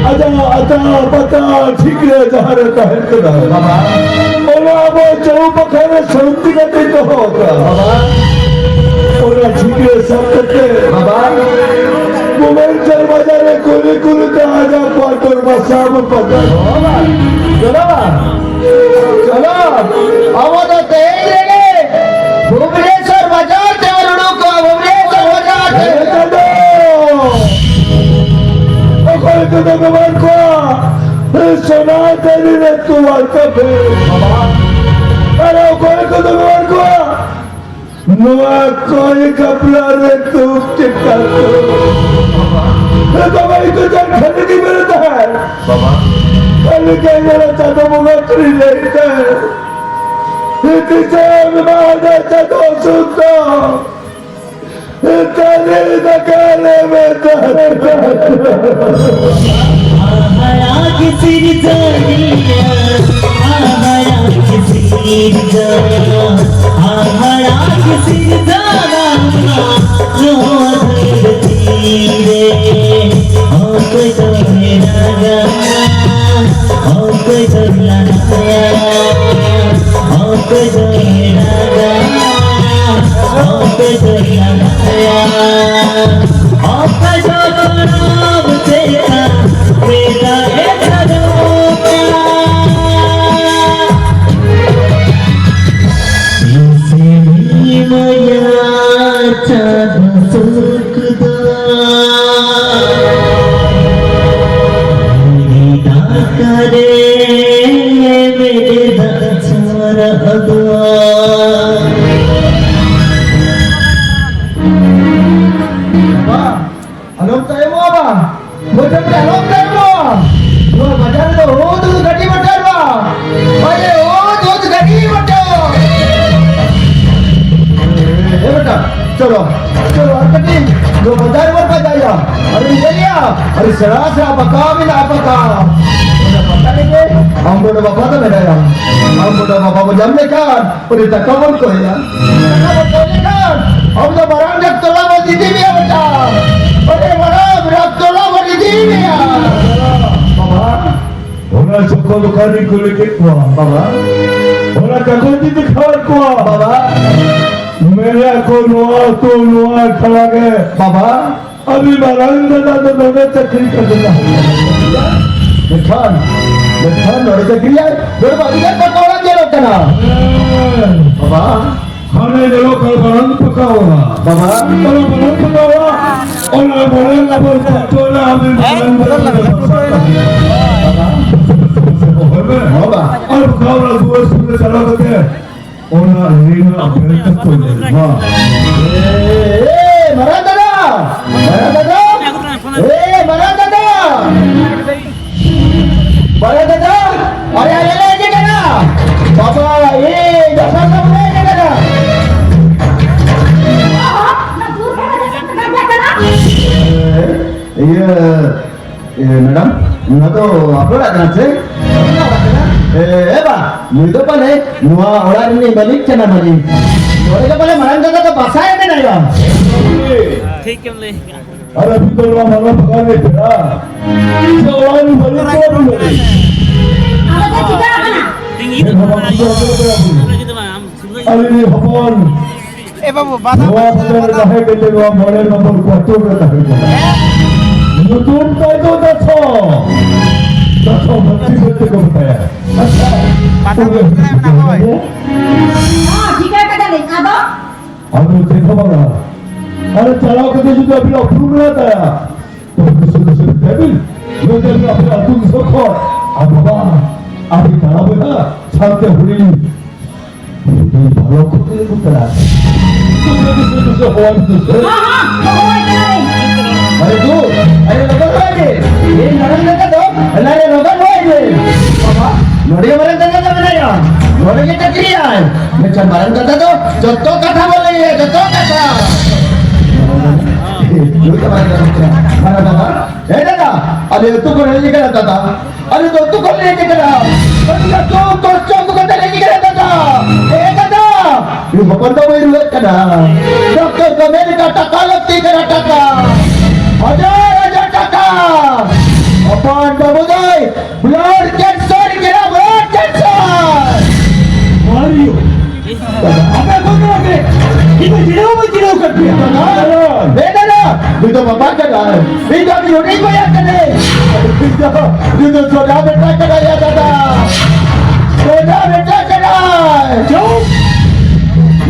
ᱟᱡᱟᱜ ᱟᱛᱟ ᱯᱟᱛᱟ ᱴᱷᱤᱠ ᱨᱮ ᱡᱟᱦᱟᱸ ᱨᱮ ᱛᱟᱦᱮᱱ ᱠᱟᱱᱟ, ᱚᱱᱟ ᱟᱵᱚ ᱪᱟᱹᱣ ᱯᱟᱠᱷᱟ ᱨᱮ ᱥᱟᱹᱱᱛᱤ ᱠᱟᱛᱮ ᱫᱚᱦᱚ ᱠᱟᱜᱼᱟ᱾ ᱚᱱᱟ ᱴᱷᱤᱠ ᱨᱮ ᱥᱟᱵ ᱠᱟᱛᱮ ᱵᱟᱵᱟ᱾ ᱵᱷᱩᱵᱽᱱᱮᱥᱚᱨ ᱵᱟᱡᱟᱨ ᱨᱮ ᱠᱩᱞᱦᱤ ᱠᱩᱞᱦᱤ ᱛᱮ ᱟᱡᱟᱜ ᱠᱚᱣᱟᱴᱚᱨ ᱵᱟᱥᱟ ᱵᱚᱱ ᱯᱟᱸᱡᱟ᱾ ᱪᱚᱞᱚ ᱵᱟ᱾ ᱪᱚᱞᱚ, ᱟᱵᱚ ᱫᱚ ᱛᱮᱦᱮᱧ ᱨᱮᱜᱮ ᱵᱷᱩᱵᱽᱱᱮᱥᱚᱨ ᱵᱟᱡᱟᱨ ᱛᱮᱵᱚᱱ ᱩᱰᱩᱠᱚᱜᱼᱟ, ᱵᱷᱩᱵᱽᱱᱮᱥᱚᱨ ᱵᱟᱡᱟᱨ ᱛᱮ᱾ ᱦᱮᱸ ᱪᱟᱸᱫᱚ, ᱚᱠᱚᱭ ᱠᱚᱫᱚ ᱵᱮᱵᱷᱟᱨ ᱠᱚᱣᱟ ᱥᱚᱱᱟ ᱫᱟᱨᱮ ᱨᱮ ᱛᱚᱣᱟ ᱠᱟᱯᱮ, ᱟᱨ ᱚᱠᱚᱭ ᱠᱚᱫᱚ ᱵᱮᱵᱷᱟᱨ ᱠᱚᱣᱟ ᱱᱚᱣᱟ ᱠᱚᱭ ᱠᱟᱯᱲᱟ ᱨᱮ ᱫᱩᱠ ᱪᱮᱛᱟᱱ ᱫᱚ ᱵᱟᱵᱟ ᱤᱧ ᱫᱚ ᱡᱟᱦᱟᱸ ᱠᱷᱟᱹᱞᱤ ᱜᱮ ᱢᱮᱱᱮᱫ ᱛᱟᱦᱮᱸᱫ᱾ ᱵᱟᱵᱟ᱾ ᱠᱷᱟᱹᱞᱤ ᱜᱮ ᱧᱮᱞ ᱪᱟᱸᱫᱚ ᱵᱚᱸᱜᱟ ᱠᱩᱲᱤ ᱞᱟᱹᱭ ᱛᱟᱦᱮᱸᱫ᱾ ᱫᱤᱥᱚᱢ ᱢᱟ ᱫᱟ ᱪᱟᱸᱫᱚ ᱥᱩᱛᱚ᱾ ᱛᱟᱞᱮ ᱫᱟᱠᱟ ᱞᱮ ᱢᱮᱛᱟ᱾ ᱦᱟᱦᱟᱲᱟ ᱜᱮ ᱥᱤᱨᱡᱚᱱᱤᱭᱟᱹ, ᱦᱟᱦᱟᱲᱟ ᱜᱮ ᱥᱤᱨᱡᱚᱱ, ᱦᱟᱦᱟᱲᱟ ᱜᱮ ᱥᱤᱨᱡᱚᱱ, ᱱᱚᱣᱟ ᱫᱷᱟᱹᱨᱛᱤ ᱨᱮ ᱚᱠᱚᱭ ᱫᱚᱭ ᱨᱟᱜᱟ, ᱚᱠᱚᱭ ᱚᱠᱟ ᱫᱚ ᱜᱚᱨᱚᱵ ᱛᱮ ᱢᱮᱫᱟᱜ ᱮ ᱡᱚᱨᱚᱭᱟ᱾ ᱛᱤᱥᱮᱢ ᱮᱢᱟᱭᱟ ᱪᱟᱸᱫᱚ ᱥᱩᱠ ᱫᱚ? ᱫᱟᱠᱟ ᱨᱮ ᱢᱮᱫ ᱫᱟᱜ ᱡᱚᱨᱚᱜ ᱫᱚ᱾ ᱵᱟ, ᱟᱞᱚᱢ ᱛᱟᱭᱚᱢᱚᱜᱼᱟ ᱵᱟ᱾ ᱵᱟᱹᱭᱥᱟᱹᱠᱷ ᱨᱮ ᱟᱞᱚᱢ ᱛᱟᱭᱚᱢᱚᱜᱼᱟ᱾ ᱱᱚᱣᱟ ᱵᱟᱡᱟᱨ ᱨᱮᱫᱚ ᱦᱩᱫ ᱦᱩᱫ ᱜᱟᱹᱰᱤ ᱢᱚᱴᱚᱨ ᱵᱟ᱾ ᱦᱳᱭ, ᱦᱩᱫ ᱦᱩᱫ ᱜᱟᱹᱰᱤ ᱢᱚᱴᱚᱨ᱾ ᱮ ᱵᱮᱴᱟ, ᱪᱚᱞᱚ, ᱪᱚᱞᱚ, ᱟᱨ ᱠᱟᱹᱴᱤᱡ ᱱᱚᱣᱟ ᱵᱟᱡᱟᱨ ᱵᱚᱱ ᱯᱟᱸᱡᱟᱭᱟ᱾ ᱟᱨ ᱤᱧ ᱞᱟᱹᱭᱟ, ᱟᱹᱰᱤ ᱥᱮᱬᱟ ᱥᱮᱬᱟ ᱵᱟᱠᱟ ᱢᱮᱱᱟᱜᱼᱟ, ᱵᱟᱠᱟ᱾ ᱚᱱᱟ ᱵᱟᱠᱟ ᱨᱮᱜᱮ ᱟᱢ ᱵᱚᱰᱚ ᱵᱟᱵᱟ ᱫᱚ ᱢᱮᱱᱟᱭᱟ᱾ ᱟᱢ ᱵᱚᱰᱚ ᱵᱟᱵᱟ ᱵᱚ ᱧᱟᱢ ᱞᱮᱠᱷᱟᱱ ᱩᱱᱤ ᱴᱟᱠᱟ ᱵᱚᱱ ᱠᱚᱭᱟ᱾ ᱴᱟᱠᱟ ᱵᱚᱱ ᱠᱚᱭ ᱞᱮᱠᱷᱟᱱ ᱟᱵᱚ ᱫᱚ ᱢᱟᱨᱟᱝ ᱰᱟᱠᱛᱚᱨ ᱚᱲᱟᱜ ᱵᱚᱱ ᱤᱫᱤ ᱢᱮᱭᱟ ᱵᱮᱴᱟ᱾ ᱟᱹᱰᱤ ᱢᱟᱨᱟᱝ ᱰᱟᱠᱛᱚᱨ ᱚᱲᱟᱜ ᱵᱚᱱ ᱤᱫᱤ ᱢᱮᱭᱟ᱾ ᱵᱟᱵᱟ, ᱚᱱᱟ ᱪᱷᱚᱠᱚ ᱫᱚᱠᱟᱱᱤᱧ ᱠᱩᱞᱤ ᱠᱮᱫ ᱠᱚᱣᱟ᱾ ᱵᱟᱵᱟ, ᱚᱱᱟ ᱠᱟᱜᱚᱡᱽ ᱤᱧ ᱫᱮᱠᱷᱟᱣᱟᱫ ᱠᱚᱣᱟ᱾ ᱵᱟᱵᱟ, ᱢᱮᱱᱮᱫ ᱠᱚ ᱱᱚᱣᱟ ᱟᱹᱛᱩ ᱱᱚᱣᱟ ᱴᱚᱞᱟ ᱜᱮ᱾ ᱵᱟᱵᱟ, ᱟᱹᱰᱤ ᱢᱟᱨᱟᱝ ᱫᱟᱫᱟ ᱫᱚ ᱱᱚᱰᱮ ᱪᱟᱹᱠᱨᱤ ᱠᱟᱱᱟ᱾ ᱢᱮᱱᱠᱷᱟᱱ, ᱢᱮᱱᱠᱷᱟᱱ ᱱᱚᱰᱮ ᱪᱟᱹᱠᱨᱤᱭᱟᱭ, ᱱᱚᱰᱮ ᱢᱟ ᱟᱹᱰᱤ ᱜᱟᱱ ᱯᱟᱠᱟ ᱚᱲᱟᱜ ᱧᱮᱞᱚᱜ ᱠᱟᱱᱟ᱾ ᱦᱮᱸ᱾ ᱵᱟᱵᱟ᱾ ᱦᱟᱱᱮ ᱧᱮᱞᱚᱜ ᱠᱟᱱ ᱢᱟᱨᱟᱝ ᱯᱟᱠᱟ ᱚᱲᱟᱜ᱾ ᱵᱟᱵᱟ᱾ ᱚᱱᱟ ᱢᱟᱨᱟᱝ ᱯᱟᱠᱟ ᱚᱲᱟᱜ, ᱚᱱᱟ ᱢᱟᱨᱟᱝ ᱟᱵᱚ ᱯᱟᱠᱟ ᱚᱲᱟᱜ, ᱟᱹᱰᱤ ᱢᱟᱨᱟᱝ ᱵᱟᱵᱟ᱾ ᱦᱳᱭ ᱢᱮ᱾ ᱵᱟᱵᱟ᱾ ᱟᱨ ᱯᱟᱠᱟ ᱚᱲᱟᱜ ᱫᱩᱣᱟᱹᱨ ᱥᱩᱨ ᱨᱮ ᱪᱟᱞᱟᱣ ᱠᱟᱛᱮ ᱚᱱᱟ ᱨᱮᱱᱟᱜ ᱵᱮᱲᱟ ᱠᱚ ᱧᱮᱞ ᱢᱟ᱾ ᱮ, ᱮ, ᱢᱟᱨᱟᱝ ᱫᱟᱫᱟ! ᱢᱟᱨᱟᱝ ᱫᱟᱫᱟ! ᱮ, ᱢᱟᱨᱟᱝ ᱫᱟᱫᱟ! ᱢᱟᱨᱟᱝ ᱫᱟᱫᱟ! ᱟᱨᱮ, ᱟᱞᱮ ᱞᱮ ᱦᱮᱡ ᱟᱠᱟᱱᱟ! ᱵᱟᱵᱟ, ᱮ, ᱡᱟᱯᱟᱜ ᱫᱚ ᱵᱟᱞᱮ ᱦᱮᱡ ᱟᱠᱟᱱᱟ! ᱮ, ᱤᱭᱟᱹ, ᱮ, ᱢᱮᱰᱟᱢ, ᱱᱚᱣᱟ ᱫᱚ ᱟᱯᱮ ᱚᱲᱟᱜ ᱠᱟᱱᱟ ᱥᱮ? ᱟᱯᱮ ᱚᱲᱟᱜ ᱠᱟᱱᱟ? ᱮ, ᱮ ᱵᱟ, ᱱᱩᱭ ᱫᱚ ᱯᱟᱞᱮ ᱱᱚᱣᱟ ᱚᱲᱟᱜ ᱨᱤᱱᱤᱡ ᱢᱟᱹᱞᱤᱠ ᱠᱟᱱᱟ, ᱢᱟᱹᱞᱤᱠ᱾ ᱱᱚᱰᱮ ᱫᱚ ᱯᱟᱞᱮ ᱢᱟᱨᱟᱝ ᱫᱟᱫᱟ ᱫᱚ ᱵᱟᱥᱟᱭ ᱢᱮᱱᱟᱭᱟ᱾ ᱴᱷᱤᱠ ᱜᱮᱢ ᱞᱟᱹᱭ ᱠᱟᱜᱼᱟ᱾ ᱟᱨ ᱟᱹᱵᱤᱱ ᱫᱚ ᱱᱚᱣᱟ ᱢᱟᱨᱟᱝ ᱵᱟᱜᱟᱱ ᱨᱮ ᱯᱮᱲᱟ? ᱥᱮ ᱚᱲᱟᱜ ᱨᱤᱱ ᱢᱟᱹᱞᱤᱠ ᱠᱟᱱᱟ ᱵᱤᱱ ᱢᱟᱹᱞᱤᱠ? ᱟᱞᱮ ᱫᱚ ᱪᱤᱠᱟ ᱠᱟᱱᱟ? ᱦᱮᱸ, ᱵᱟᱵᱟ, ᱟᱹᱵᱤᱱ ᱫᱚ ᱚᱠᱚᱭ ᱠᱟᱱᱟ ᱵᱤᱱ? ᱟᱹᱞᱤᱧ ᱨᱤᱱ ᱦᱚᱯᱚᱱ᱾ ᱮ ᱵᱟᱹᱵᱩ, ᱵᱟᱫᱟᱢ ᱱᱚᱣᱟ ᱵᱟᱹᱵᱩ, ᱵᱚᱞᱮ ᱵᱟᱫᱟᱢ᱾ ᱛᱟᱦᱮᱸ ᱠᱟᱱᱟ, ᱱᱚᱣᱟ ᱢᱚᱬᱮ ᱱᱚᱢᱵᱚᱨ ᱠᱚᱣᱟᱴᱚᱨ ᱨᱮ ᱛᱟᱦᱮᱸ ᱠᱟᱱᱟ᱾ ᱧᱩᱛᱩᱢ ᱛᱟᱭ ᱫᱚ ᱫᱟᱥᱚ᱾ ᱫᱟᱥᱚ ᱵᱷᱟᱹᱛᱤ ᱢᱮᱱᱛᱮ ᱠᱚ ᱢᱮᱛᱟᱭᱟ᱾ ᱟᱪᱪᱷᱟ᱾ ᱵᱟᱫᱟᱢ ᱩᱱᱤ ᱵᱟᱹᱵᱩ ᱛᱟᱦᱮᱸ ᱠᱟᱱᱟ, ᱦᱳᱭ᱾ ᱦᱚᱸ, ᱴᱷᱤᱠᱟᱹ ᱠᱟᱫᱟᱞᱤᱧ᱾ ᱟᱫᱚ? ᱟᱫᱚ ᱪᱮᱫ ᱦᱚᱸ ᱵᱟᱝᱟ᱾ ᱟᱨ ᱪᱟᱞᱟᱣ ᱠᱟᱛᱮ ᱡᱩᱫᱤ ᱟᱹᱵᱤᱱᱟᱜ ᱩᱯᱨᱩᱢ ᱢᱮᱱᱟᱜ ᱛᱟᱭᱟ, ᱛᱚᱵᱮ ᱠᱩᱥᱤ ᱠᱩᱥᱤ ᱢᱮᱛᱟᱭ ᱵᱤᱱ, ᱱᱚᱛᱮ ᱟᱯᱮ ᱟᱹᱛᱩ ᱫᱤᱥᱚᱢ ᱠᱷᱚᱱ᱾ ᱟᱨ ᱵᱟᱵᱟ, ᱟᱯᱮ ᱫᱟᱬᱟ ᱵᱚᱭᱦᱟ, ᱥᱟᱶᱛᱮ ᱦᱩᱰᱤᱧ ᱦᱩᱰᱤᱧ ᱵᱟᱞᱚᱠ ᱠᱚ ᱛᱤᱱᱟᱹᱜ ᱠᱚ ᱪᱟᱞᱟᱜᱼᱟ? ᱫᱩᱥᱨᱟᱹ, ᱫᱩᱥᱨᱟᱹ, ᱫᱩᱥᱨᱟᱹ, ᱦᱚᱦᱚ ᱟᱭ ᱢᱮ, ᱫᱩᱥᱨᱟᱹ᱾ ᱦᱚᱸ, ᱦᱚᱸ, ᱦᱚᱦᱚ ᱟᱭ ᱠᱟᱱᱟᱞᱤᱧ᱾ ᱟᱨᱮ ᱫᱩ, ᱟᱨᱮ ᱞᱚᱜᱚᱱ ᱦᱚᱦᱚ ᱟᱭ ᱢᱮ᱾ ᱤᱧ ᱢᱟᱨᱟᱝ ᱫᱟᱫᱟ ᱫᱚ, ᱟᱨᱮ ᱞᱚᱜᱚᱱ ᱦᱚᱦᱚ ᱟᱭ ᱢᱮ᱾ ᱵᱟᱵᱟ, ᱱᱚᱰᱮ ᱜᱮ ᱢᱟᱨᱟᱝ ᱫᱟᱫᱟ ᱫᱚ ᱢᱮᱱᱟᱭᱟ᱾ ᱱᱚᱰᱮ ᱜᱮ ᱪᱟᱹᱠᱨᱤᱭᱟᱭ᱾ ᱢᱮᱱᱠᱷᱟᱱ ᱢᱟᱨᱟᱝ ᱫᱟᱫᱟ ᱫᱚ ᱡᱚᱛᱚ ᱠᱟᱛᱷᱟ ᱵᱚᱱ ᱞᱟᱹᱭᱟ, ᱡᱚᱛᱚ ᱠᱟᱛᱷᱟ᱾ ᱱᱩᱭ ᱫᱚ ᱢᱟᱨᱟᱝ ᱫᱟᱫᱟ ᱠᱟᱱᱟ᱾ ᱢᱟᱨᱟᱝ ᱫᱟᱫᱟ, ᱦᱮᱸ ᱫᱟᱫᱟ, ᱟᱞᱮ ᱟᱹᱛᱩ ᱠᱚᱨᱮ ᱦᱮᱡ ᱟᱠᱟᱱᱟ ᱫᱟᱫᱟ᱾ ᱟᱞᱮ ᱫᱚ ᱟᱹᱛᱩ ᱠᱷᱚᱱ ᱞᱮ ᱦᱮᱡ ᱟᱠᱟᱱᱟ᱾ ᱟᱹᱰᱤ ᱞᱟᱹᱴᱩ ᱠᱚᱥᱴᱚ ᱟᱹᱜᱩ ᱠᱟᱛᱮ ᱞᱮ ᱦᱮᱡ ᱟᱠᱟᱱᱟ ᱫᱟᱫᱟ᱾ ᱮ ᱫᱟᱫᱟ, ᱤᱧ ᱦᱚᱯᱚᱱ ᱫᱚ ᱵᱟᱹᱧ ᱨᱩᱣᱟᱹᱜ ᱠᱟᱱᱟ᱾ ᱰᱚᱠᱴᱚᱨ ᱠᱚ ᱢᱮᱱ ᱠᱟᱫᱟ ᱴᱟᱠᱟ ᱞᱟᱹᱠᱛᱤ ᱠᱟᱱᱟ, ᱴᱟᱠᱟ᱾ ᱦᱟᱡᱟᱨ ᱦᱟᱡᱟᱨ ᱴᱟᱠᱟ᱾ ᱦᱚᱯᱚᱱ ᱵᱟᱹᱵᱩ ᱫᱚᱭ blood cancer ᱠᱟᱱᱟ, blood cancer᱾ ᱢᱟᱨᱤᱭᱳ᱾ ᱟᱯᱮ ᱠᱚ ᱫᱚ ᱟᱯᱮ, ᱤᱧ ᱫᱚ ᱪᱤᱱᱦᱟᱹᱣ ᱵᱟᱹᱧ ᱪᱤᱱᱦᱟᱹᱣ ᱠᱟᱫ ᱯᱮᱭᱟ᱾ ᱫᱟᱫᱟ, ᱦᱮᱸ ᱫᱟᱫᱟ, ᱱᱩᱭ ᱫᱚ ᱵᱟᱵᱟ ᱠᱟᱱᱟᱭ᱾ ᱤᱧ ᱫᱚ ᱟᱹᱰᱤ ᱦᱩᱰᱤᱧ ᱵᱚᱭᱦᱟ ᱠᱟᱹᱱᱟᱹᱧ᱾ ᱤᱧ ᱫᱚ, ᱤᱧ ᱫᱚ ᱥᱚᱫᱟ ᱵᱮᱴᱟ ᱠᱟᱱᱟᱭ ᱭᱟ ᱫᱟᱫᱟ᱾ ᱥᱚᱫᱟ ᱵᱮᱴᱟ ᱠᱟᱱᱟᱭ᱾ ᱪᱩᱯ!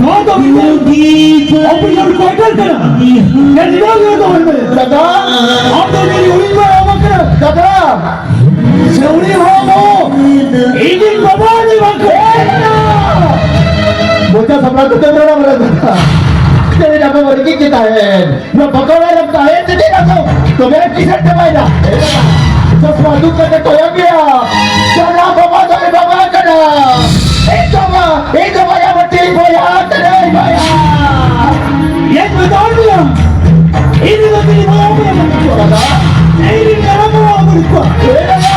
ᱱᱚᱣᱟ ᱫᱚ ᱢᱤᱫᱴᱟᱝ officer quarter ᱠᱟᱱᱟ᱾ ᱧᱮᱞ ᱧᱟᱢ ᱜᱮ ᱫᱚᱦᱚᱭ ᱢᱮ᱾ ᱫᱟᱫᱟ᱾ ᱟᱢ ᱫᱚ ᱤᱧ ᱦᱩᱰᱤᱧ ᱵᱚᱭᱦᱟ ᱵᱟᱝ ᱠᱟᱱᱟ᱾ ᱫᱟᱫᱟ᱾ ᱥᱮ ᱩᱱᱤ ᱦᱚᱲ ᱫᱚ ᱤᱧᱤᱡ ᱵᱟᱵᱟ ᱩᱱᱤ ᱵᱟᱝ ᱠᱟᱱᱟ᱾ ᱢᱚᱪᱟ ᱥᱟᱯᱲᱟᱣ ᱠᱟᱛᱮ ᱨᱚᱲ ᱢᱮ ᱫᱟᱫᱟ᱾ ᱪᱮᱫ ᱞᱮᱠᱟ ᱠᱚ ᱨᱤᱠᱤ ᱠᱮᱫᱟ ᱦᱮ? ᱱᱚᱣᱟ ᱯᱟᱠᱚᱲᱟ ᱨᱮ ᱛᱟᱦᱮᱸ ᱛᱮᱜᱮ ᱟᱫᱚ ᱛᱚᱵᱮ ᱠᱤᱥᱟᱹᱬ ᱪᱟᱵᱟᱭᱮᱱᱟ᱾ ᱮ ᱫᱟᱫᱟ, ᱪᱚᱥᱢᱟ ᱫᱩᱠ ᱠᱟᱛᱮ ᱠᱚᱭᱚᱜ ᱜᱮᱭᱟ᱾ ᱥᱟᱱᱟᱢ ᱵᱟᱵᱟ ᱫᱚᱭ ᱵᱟᱵᱟ ᱠᱟᱱᱟ᱾ ᱤᱧ ᱫᱚ ᱵᱟ-, ᱤᱧ ᱫᱚ ᱵᱟᱭᱟ ᱵᱟᱹᱴᱤ ᱵᱚᱭᱦᱟ ᱠᱟᱹᱱᱟᱹᱧ ᱵᱚᱭᱦᱟ᱾ ᱤᱧ ᱢᱮᱛᱟᱣᱟᱫ ᱢᱮᱭᱟ᱾ ᱤᱧ ᱫᱚ ᱛᱤᱱ ᱵᱚᱭᱦᱟ ᱵᱚᱭᱦᱟ ᱠᱟᱱᱟ᱾ ᱫᱟᱫᱟ᱾ ᱤᱧ ᱨᱮᱱ ᱠᱟᱱᱟ ᱵᱚᱭᱦᱟ ᱵᱚᱭᱦᱟ ᱠᱚᱣᱟ᱾ ᱮ ᱫᱟᱫᱟ᱾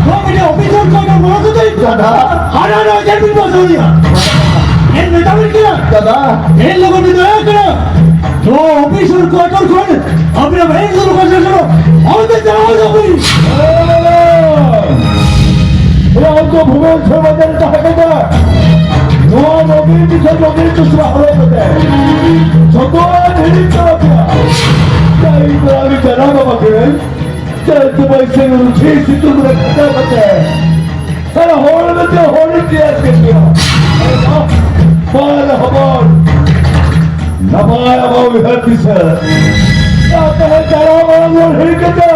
ᱱᱚᱣᱟ ᱢᱤᱫᱴᱮᱱ officer ᱠᱚ ᱱᱚᱣᱟ ᱠᱚᱫᱚ ᱫᱟᱫᱟ᱾ ᱦᱟᱱᱟ ᱱᱚᱣᱟ ᱡᱟᱹᱯᱤᱫ ᱵᱚ ᱥᱚᱨᱤᱭᱟ᱾ ᱤᱧ ᱢᱮᱛᱟᱣᱟᱫ ᱢᱮᱭᱟ᱾ ᱫᱟᱫᱟ᱾ ᱤᱧ ᱞᱚᱜᱚᱱ ᱫᱚᱭᱟ ᱠᱟᱱᱟ᱾ ᱱᱚᱣᱟ officer quarter ᱠᱷᱚᱱ ᱟᱵᱤᱱᱟᱜ ᱵᱟᱝ ᱫᱚ ᱵᱟᱝ ᱥᱮᱱᱚᱜ᱾ ᱚᱱᱛᱮ ᱪᱟᱞᱟᱣ ᱫᱚ ᱵᱟᱹᱧ᱾ ᱮ ᱩᱱᱠᱩ ᱵᱷᱩᱵᱚᱱ ᱥᱚᱨᱢᱟ ᱡᱟᱱ ᱛᱟᱦᱮᱸ ᱠᱟᱱᱟ᱾ ᱱᱚᱣᱟ ᱢᱚᱜᱮ ᱫᱤᱥᱚᱢ ᱢᱚᱜᱮ ᱪᱚᱥᱢᱟ ᱦᱚᱨᱚᱜ ᱠᱟᱛᱮ ᱡᱷᱚᱛᱚ ᱦᱤᱲᱤᱧ ᱪᱟᱵᱟ ᱠᱮᱫᱟ᱾ ᱡᱟᱭ ᱵᱟᱵᱟ ᱠᱟᱱᱟᱭ, ᱪᱟᱹᱛ ᱵᱟᱹᱭᱥᱟᱹᱠᱷ ᱨᱩᱴᱷᱤ ᱥᱤᱛᱩᱝ ᱨᱮ ᱠᱷᱟᱴᱟᱣ ᱠᱟᱛᱮ ᱟᱨ ᱦᱚᱲ ᱢᱮᱱᱛᱮ ᱦᱚᱲᱤᱧ ᱛᱮᱭᱟᱨ ᱠᱮᱫ ᱢᱮᱭᱟ᱾ ᱵᱟᱞᱮ ᱦᱚᱯᱚᱱ, ᱱᱟᱯᱟᱭ ᱟᱵᱚ ᱩᱭᱦᱟᱹᱨ ᱫᱤᱥᱟᱹ᱾ ᱛᱟᱦᱮᱸ ᱪᱟᱞᱟᱣ ᱢᱟᱲᱟᱝ ᱵᱚᱱ ᱦᱤᱲᱤᱧ ᱠᱮᱫᱟ᱾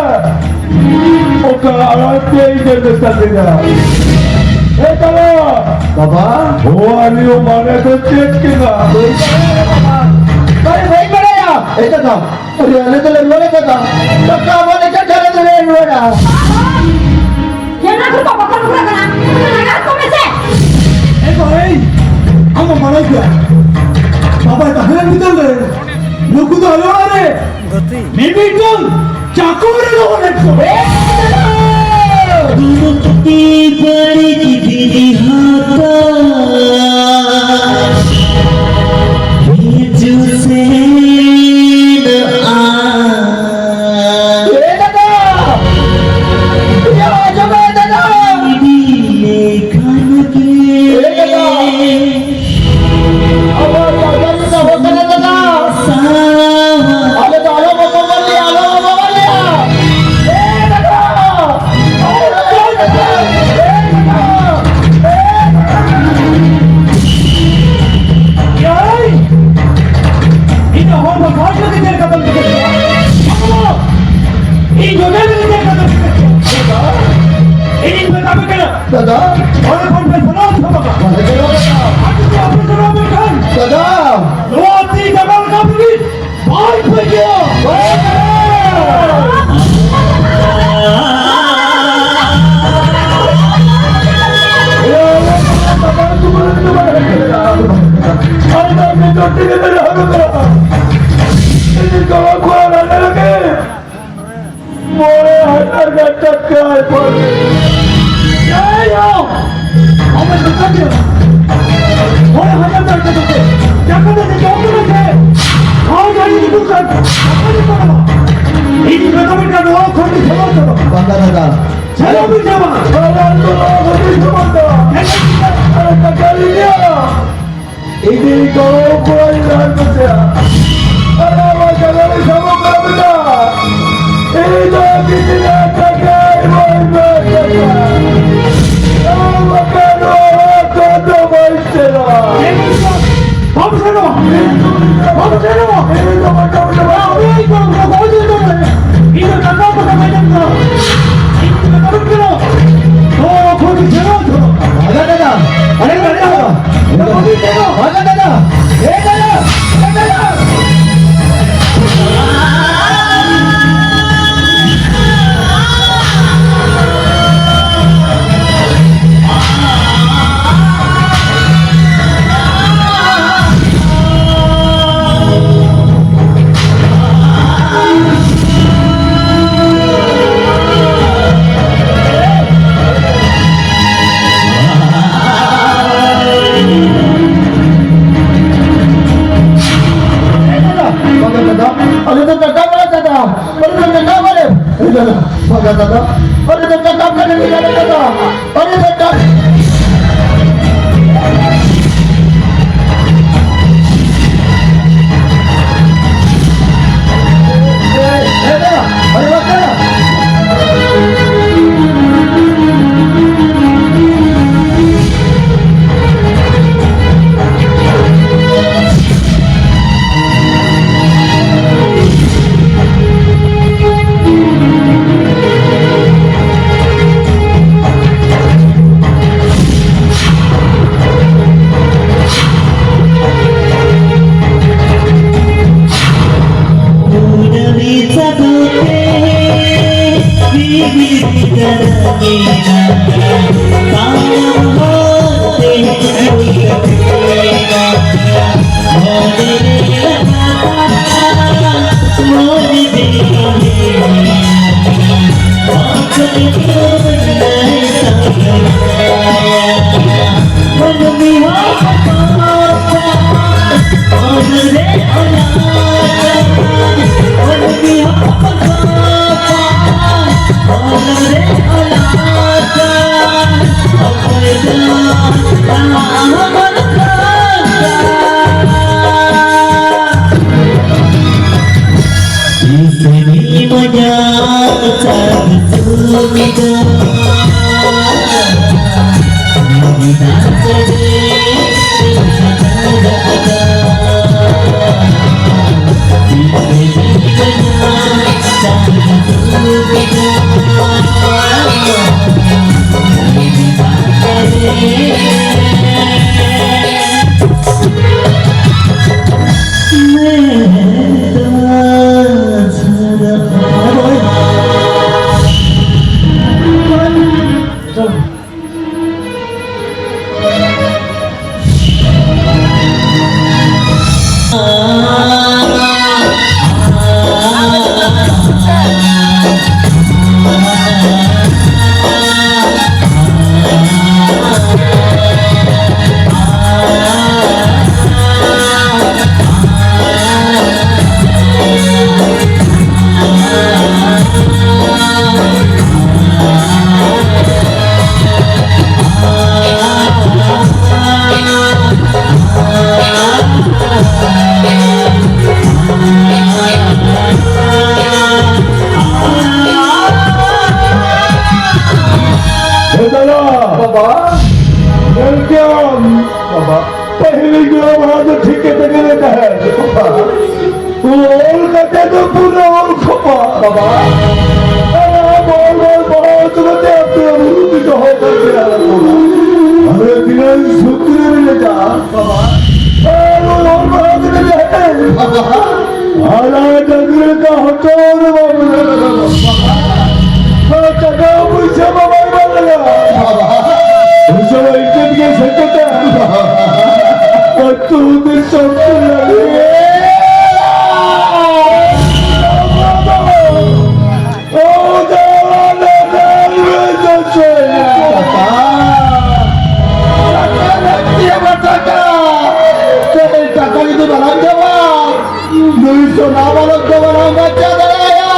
ᱚᱠᱟ ᱟᱲᱟᱝ ᱛᱮ ᱤᱧ ᱫᱚ ᱢᱮᱛᱟ ᱫᱤᱧᱟ? ᱮ ᱛᱟᱞᱟ! ᱵᱟᱵᱟ! ᱦᱳ, ᱟᱨ ᱱᱤᱭᱟᱹ ᱢᱟᱱᱮ ᱫᱚ ᱪᱮᱫ ᱠᱟᱱᱟ? ᱵᱟᱹᱧ ᱵᱟᱲᱟᱭᱟ ᱵᱟᱵᱟ᱾ ᱵᱟᱹᱧ, ᱵᱟᱹᱧ ᱵᱟᱲᱟᱭᱟ᱾ ᱮ ᱫᱟᱫᱟ, ᱟᱨᱮ ᱟᱞᱮ ᱫᱚᱞᱮ ᱨᱩᱣᱟᱹᱲ ᱠᱟᱫᱟ᱾ ᱫᱟᱠᱟ ᱟᱵᱚ ᱞᱮᱠᱟ ᱪᱟᱞᱟᱜ ᱫᱚᱞᱮ ᱨᱩᱣᱟᱹᱲᱟ᱾ ᱦᱮᱱᱟ ᱠᱚ ᱵᱟᱯᱟ ᱠᱚ ᱠᱟᱱᱟ᱾ ᱞᱟᱜᱟ ᱠᱚ ᱢᱮᱥᱮ᱾ ᱮ ᱵᱷᱟᱭ, ᱟᱢ ᱢᱟ ᱵᱟᱲᱟᱭ ᱜᱮᱭᱟ᱾ ᱵᱟᱵᱟᱭ ᱛᱟᱦᱮᱸ ᱞᱮᱱ ᱵᱤᱫᱟᱹᱞ ᱨᱮ ᱱᱩᱠᱩ ᱫᱚ ᱟᱞᱮ ᱚᱲᱟᱜ ᱨᱮ ᱢᱤᱢᱤᱫᱴᱟᱝ ᱪᱟᱠᱚᱨ ᱮ ᱫᱚᱦᱚ ᱞᱮᱫ ᱠᱚᱣᱟ᱾ ᱵᱟᱹᱲᱤᱡ ᱫᱷᱤᱨᱤ ᱦᱟᱛᱟᱣ ᱦᱤᱡᱩᱜ ᱥᱮᱱᱚᱜᱼᱟ᱾ ᱮ ᱫᱟᱫᱟ! ᱮ ᱟᱸᱡᱚᱢ ᱢᱮ ᱫᱟᱫᱟ! ᱤᱫᱤ ᱞᱮᱠᱷᱟᱱ ᱜᱮ ᱮ ᱫᱟᱫᱟ! ᱟᱵᱚ ᱥᱟᱱᱛᱟᱲ ᱠᱚ ᱟᱵᱚ ᱠᱟᱱᱟ ᱫᱟᱫᱟ! ᱟᱞᱮ ᱫᱚ ᱟᱞᱚ ᱵᱚ ᱵᱚᱸᱜᱟ ᱞᱮᱭᱟ, ᱟᱞᱚ ᱵᱚ ᱵᱚᱸᱜᱟ ᱞᱮᱭᱟ! ᱮ ᱫᱟᱫᱟ! ᱟᱞᱚ ᱵᱚ ᱵᱚᱸᱜᱟ ᱞᱮᱭᱟ! ᱮ ᱫᱟᱫᱟ! ᱮ ᱫᱟᱫᱟ! ᱮᱭ! ᱤᱧ ᱫᱚ ᱦᱚᱲ ᱫᱚ ᱥᱟᱡᱽ ᱞᱟᱹᱜᱤᱫ ᱪᱮᱫ ᱞᱮᱠᱟ ᱫᱚᱢ ᱴᱷᱤᱠᱟᱹ ᱠᱚᱣᱟ? ᱵᱟᱵᱟ! ᱤᱧ ᱡᱚᱴᱮᱫ ᱞᱟᱹᱜᱤᱫ ᱪᱮᱫ ᱞᱮᱠᱟ ᱫᱚᱢ ᱴᱷᱤᱠᱟᱹ ᱠᱚᱣᱟ? ᱤᱧᱤᱧ ᱢᱮᱛᱟ ᱯᱮ ᱠᱟᱱᱟ᱾ ᱫᱟᱫᱟ᱾ ᱚᱸᱰᱮ ᱠᱷᱚᱱ ᱯᱮ ᱪᱟᱞᱟᱣ ᱪᱟᱵᱟ ᱠᱟᱜᱼᱟ᱾ ᱵᱟᱞᱮ ᱪᱟᱞᱟᱣ ᱠᱟᱱᱟ᱾ ᱟᱨ ᱡᱩᱫᱤ ᱟᱯᱮ ᱪᱟᱞᱟᱣ ᱞᱮᱱᱠᱷᱟᱱ ᱫᱟᱫᱟ᱾ ᱱᱚᱣᱟ ᱛᱤ ᱡᱟᱸᱜᱟ ᱨᱟᱠᱟᱵ ᱞᱟᱹᱜᱤᱫ ᱵᱟᱭ ᱯᱷᱟᱹᱭᱟ᱾ ᱢᱚᱬᱮ ᱦᱟᱡᱟᱨ ᱜᱟᱱ ᱴᱟᱠᱟ ᱟᱭ ᱯᱷᱳᱱ᱾ ᱮᱭ ᱭᱳ! ᱟᱢᱮ ᱫᱚᱠᱟᱱ ᱫᱤᱭᱟ᱾ ᱢᱚᱬᱮ ᱦᱟᱡᱟᱨ ᱴᱟᱠᱟ ᱫᱚ ᱪᱮᱫ? ᱴᱟᱠᱟ ᱫᱚ ᱪᱮᱫ? ᱡᱚᱢ ᱠᱟᱱᱟ ᱥᱮ? ᱦᱚᱲ ᱜᱟᱹᱰᱤ ᱫᱩᱠᱟᱱ᱾ ᱴᱟᱠᱟ ᱫᱚ ᱪᱮᱫ? ᱤᱧ ᱢᱮᱛᱟ ᱢᱮ ᱠᱟᱱᱟ, ᱱᱚᱣᱟ ᱠᱷᱚᱱ ᱫᱚ ᱥᱟᱢᱟᱱ ᱪᱟᱵᱟ᱾ ᱵᱟᱝ ᱫᱟᱫᱟ᱾ ᱪᱮᱫ ᱦᱚᱸ ᱵᱟᱹᱧ ᱡᱚᱢᱟ᱾ ᱟᱨᱮ ᱟᱢ ᱫᱚ ᱱᱚᱣᱟ ᱠᱷᱚᱱ ᱫᱚ ᱥᱟᱢᱟᱱ ᱫᱚ᱾ ᱟᱨᱮ ᱴᱟᱠᱟ ᱞᱤᱧᱟ᱾ ᱤᱧ ᱫᱚ ᱠᱚᱲᱟᱧ ᱨᱟᱱ ᱠᱟᱛᱮᱭᱟ᱾ ᱟᱨ ᱟᱵᱚ ᱡᱟᱭᱜᱟ ᱨᱮ ᱥᱟᱵᱚᱜ ᱠᱟᱱᱟ ᱵᱮᱴᱟ᱾ ᱤᱧ ᱫᱚ ᱜᱤᱫᱽᱨᱟᱹ ᱠᱟᱛᱮ ᱵᱟᱹᱧ ᱨᱟᱱ ᱠᱟᱛᱮᱭᱟ᱾ ᱟᱨ ᱵᱟᱠᱷᱟᱱ ᱱᱚᱣᱟ ᱦᱚᱲ ᱫᱚ ᱵᱟᱹᱧ ᱪᱟᱞᱟᱜᱼᱟ᱾ ᱵᱟᱢ ᱥᱮᱱᱚᱜᱼᱟ᱾ ᱵᱟᱢ ᱥᱮᱱᱚᱜᱼᱟ᱾ ᱤᱧ ᱫᱚ ᱵᱟᱹᱧ ᱪᱟᱞᱟᱜᱼᱟ᱾ ᱤᱧ ᱫᱚ ᱵᱟᱹᱧ ᱪᱟᱞᱟᱜᱼᱟ᱾ ᱤᱧ ᱫᱚ ᱠᱟᱴᱟ ᱠᱚ ᱵᱟᱹᱧ ᱪᱟᱞᱟᱜᱼᱟ᱾ ᱤᱧ ᱫᱚ ᱵᱟᱹᱧ ᱪᱟᱞᱟᱜᱼᱟ᱾ ᱚ, ᱠᱷᱩᱵ ᱡᱷᱟᱹᱞ ᱫᱚ᱾ ᱟᱞᱮ ᱫᱟᱫᱟ, ᱟᱞᱮ ᱫᱟᱫᱟ᱾ ᱟᱞᱮ ᱫᱚ ᱴᱟᱴᱟ ᱵᱟᱞᱮ ᱫᱟᱫᱟ, ᱟᱞᱮ ᱫᱚ ᱴᱟᱴᱟ ᱵᱟᱞᱮ ᱫᱟᱫᱟ, ᱵᱟᱝᱟ ᱫᱟᱫᱟ, ᱟᱞᱮ ᱫᱚ ᱴᱟᱴᱟ ᱵᱟᱞᱮ ᱫᱟᱫᱟ, ᱟᱞᱮ ᱫᱚ ᱴᱟᱴᱟ ᱵᱟᱵᱟ᱾ ᱧᱮᱞ ᱠᱮᱭᱟᱢ᱾ ᱵᱟᱵᱟ᱾ ᱯᱟᱹᱦᱤᱞ ᱜᱚᱲᱚᱢ ᱦᱟᱲᱟᱢ ᱫᱚ ᱴᱷᱤᱠ ᱜᱮ ᱛᱮᱸᱜᱮᱱ ᱛᱟᱦᱮᱸᱫ᱾ ᱚᱞ ᱠᱟᱛᱮ ᱫᱚ ᱯᱩᱨᱟᱹ ᱚᱞ ᱠᱷᱚᱯᱟ᱾ ᱵᱟᱵᱟ᱾ ᱟᱨ ᱟᱢ ᱚᱞ ᱵᱟᱝ ᱯᱟᱲᱦᱟᱣ ᱦᱚᱪᱚ ᱠᱟᱛᱮ ᱟᱯᱮ ᱵᱩᱨᱩ ᱯᱮ ᱫᱚᱦᱚ ᱠᱟᱜ ᱯᱮᱭᱟ᱾ ᱟᱨ ᱛᱤᱱᱟᱹᱜ ᱥᱩᱠᱨᱤ ᱨᱮ ᱡᱟ᱾ ᱵᱟᱵᱟ᱾ ᱟᱨ ᱚᱞ ᱯᱟᱲᱦᱟᱣ ᱠᱟᱛᱮ ᱡᱟᱦᱟᱸᱭ᱾ ᱵᱟᱵᱟ᱾ ᱟᱨ ᱰᱟᱝᱨᱤ ᱞᱮᱠᱟ ᱦᱚᱴᱚᱜ ᱨᱮ ᱵᱟᱵᱟ᱾ ᱟᱨ ᱴᱟᱠᱟ ᱯᱩᱭᱥᱟᱹ ᱵᱟᱵᱟ ᱮᱢᱟ ᱞᱮᱭᱟ᱾ ᱵᱟᱵᱟ᱾ ᱯᱩᱭᱥᱟᱹ ᱢᱟ ᱤᱧ ᱴᱷᱮᱱ ᱜᱮ ᱥᱮᱴᱮᱨ᱾ ᱟᱹᱛᱩ ᱫᱤᱥᱚᱢ ᱠᱚ ᱞᱟᱹᱜᱤᱫ᱾ ᱴᱟᱠᱟ ᱡᱩᱫᱤ ᱵᱟᱞᱟᱝ ᱧᱟᱢᱟ, ᱱᱩᱭ ᱥᱚᱱᱟ ᱵᱟᱞᱚᱠ ᱫᱚ ᱵᱟᱞᱟᱝ ᱵᱟᱧᱪᱟᱣ ᱫᱟᱲᱮᱭᱟᱭᱟ,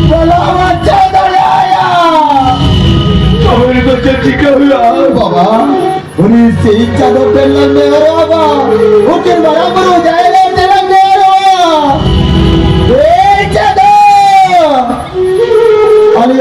ᱵᱟᱞᱟᱝ ᱵᱟᱧᱪᱟᱣ ᱫᱟᱲᱮᱭᱟᱭᱟ᱾ ᱛᱚᱵᱮ ᱱᱤᱛᱚᱜ ᱪᱮᱫ ᱪᱤᱠᱟᱹ ᱦᱩᱭᱩᱜᱼᱟ? ᱵᱟᱵᱟ, ᱩᱱᱤ ᱥᱤᱧ ᱪᱟᱸᱫᱚ ᱴᱷᱮᱱ ᱞᱟᱝ ᱱᱮᱦᱚᱨᱚᱜᱼᱟ ᱵᱟ᱾ ᱩᱱᱠᱤᱱ ᱢᱟᱨᱟᱝ ᱵᱩᱨᱩ ᱡᱟᱦᱮᱨ ᱟᱭᱳ ᱴᱷᱮᱱ ᱞᱟᱝ ᱱᱮᱦᱚᱨᱚᱜᱼᱟ᱾ ᱥᱤᱧ ᱪᱟᱸᱫᱚ! ᱟᱞᱮ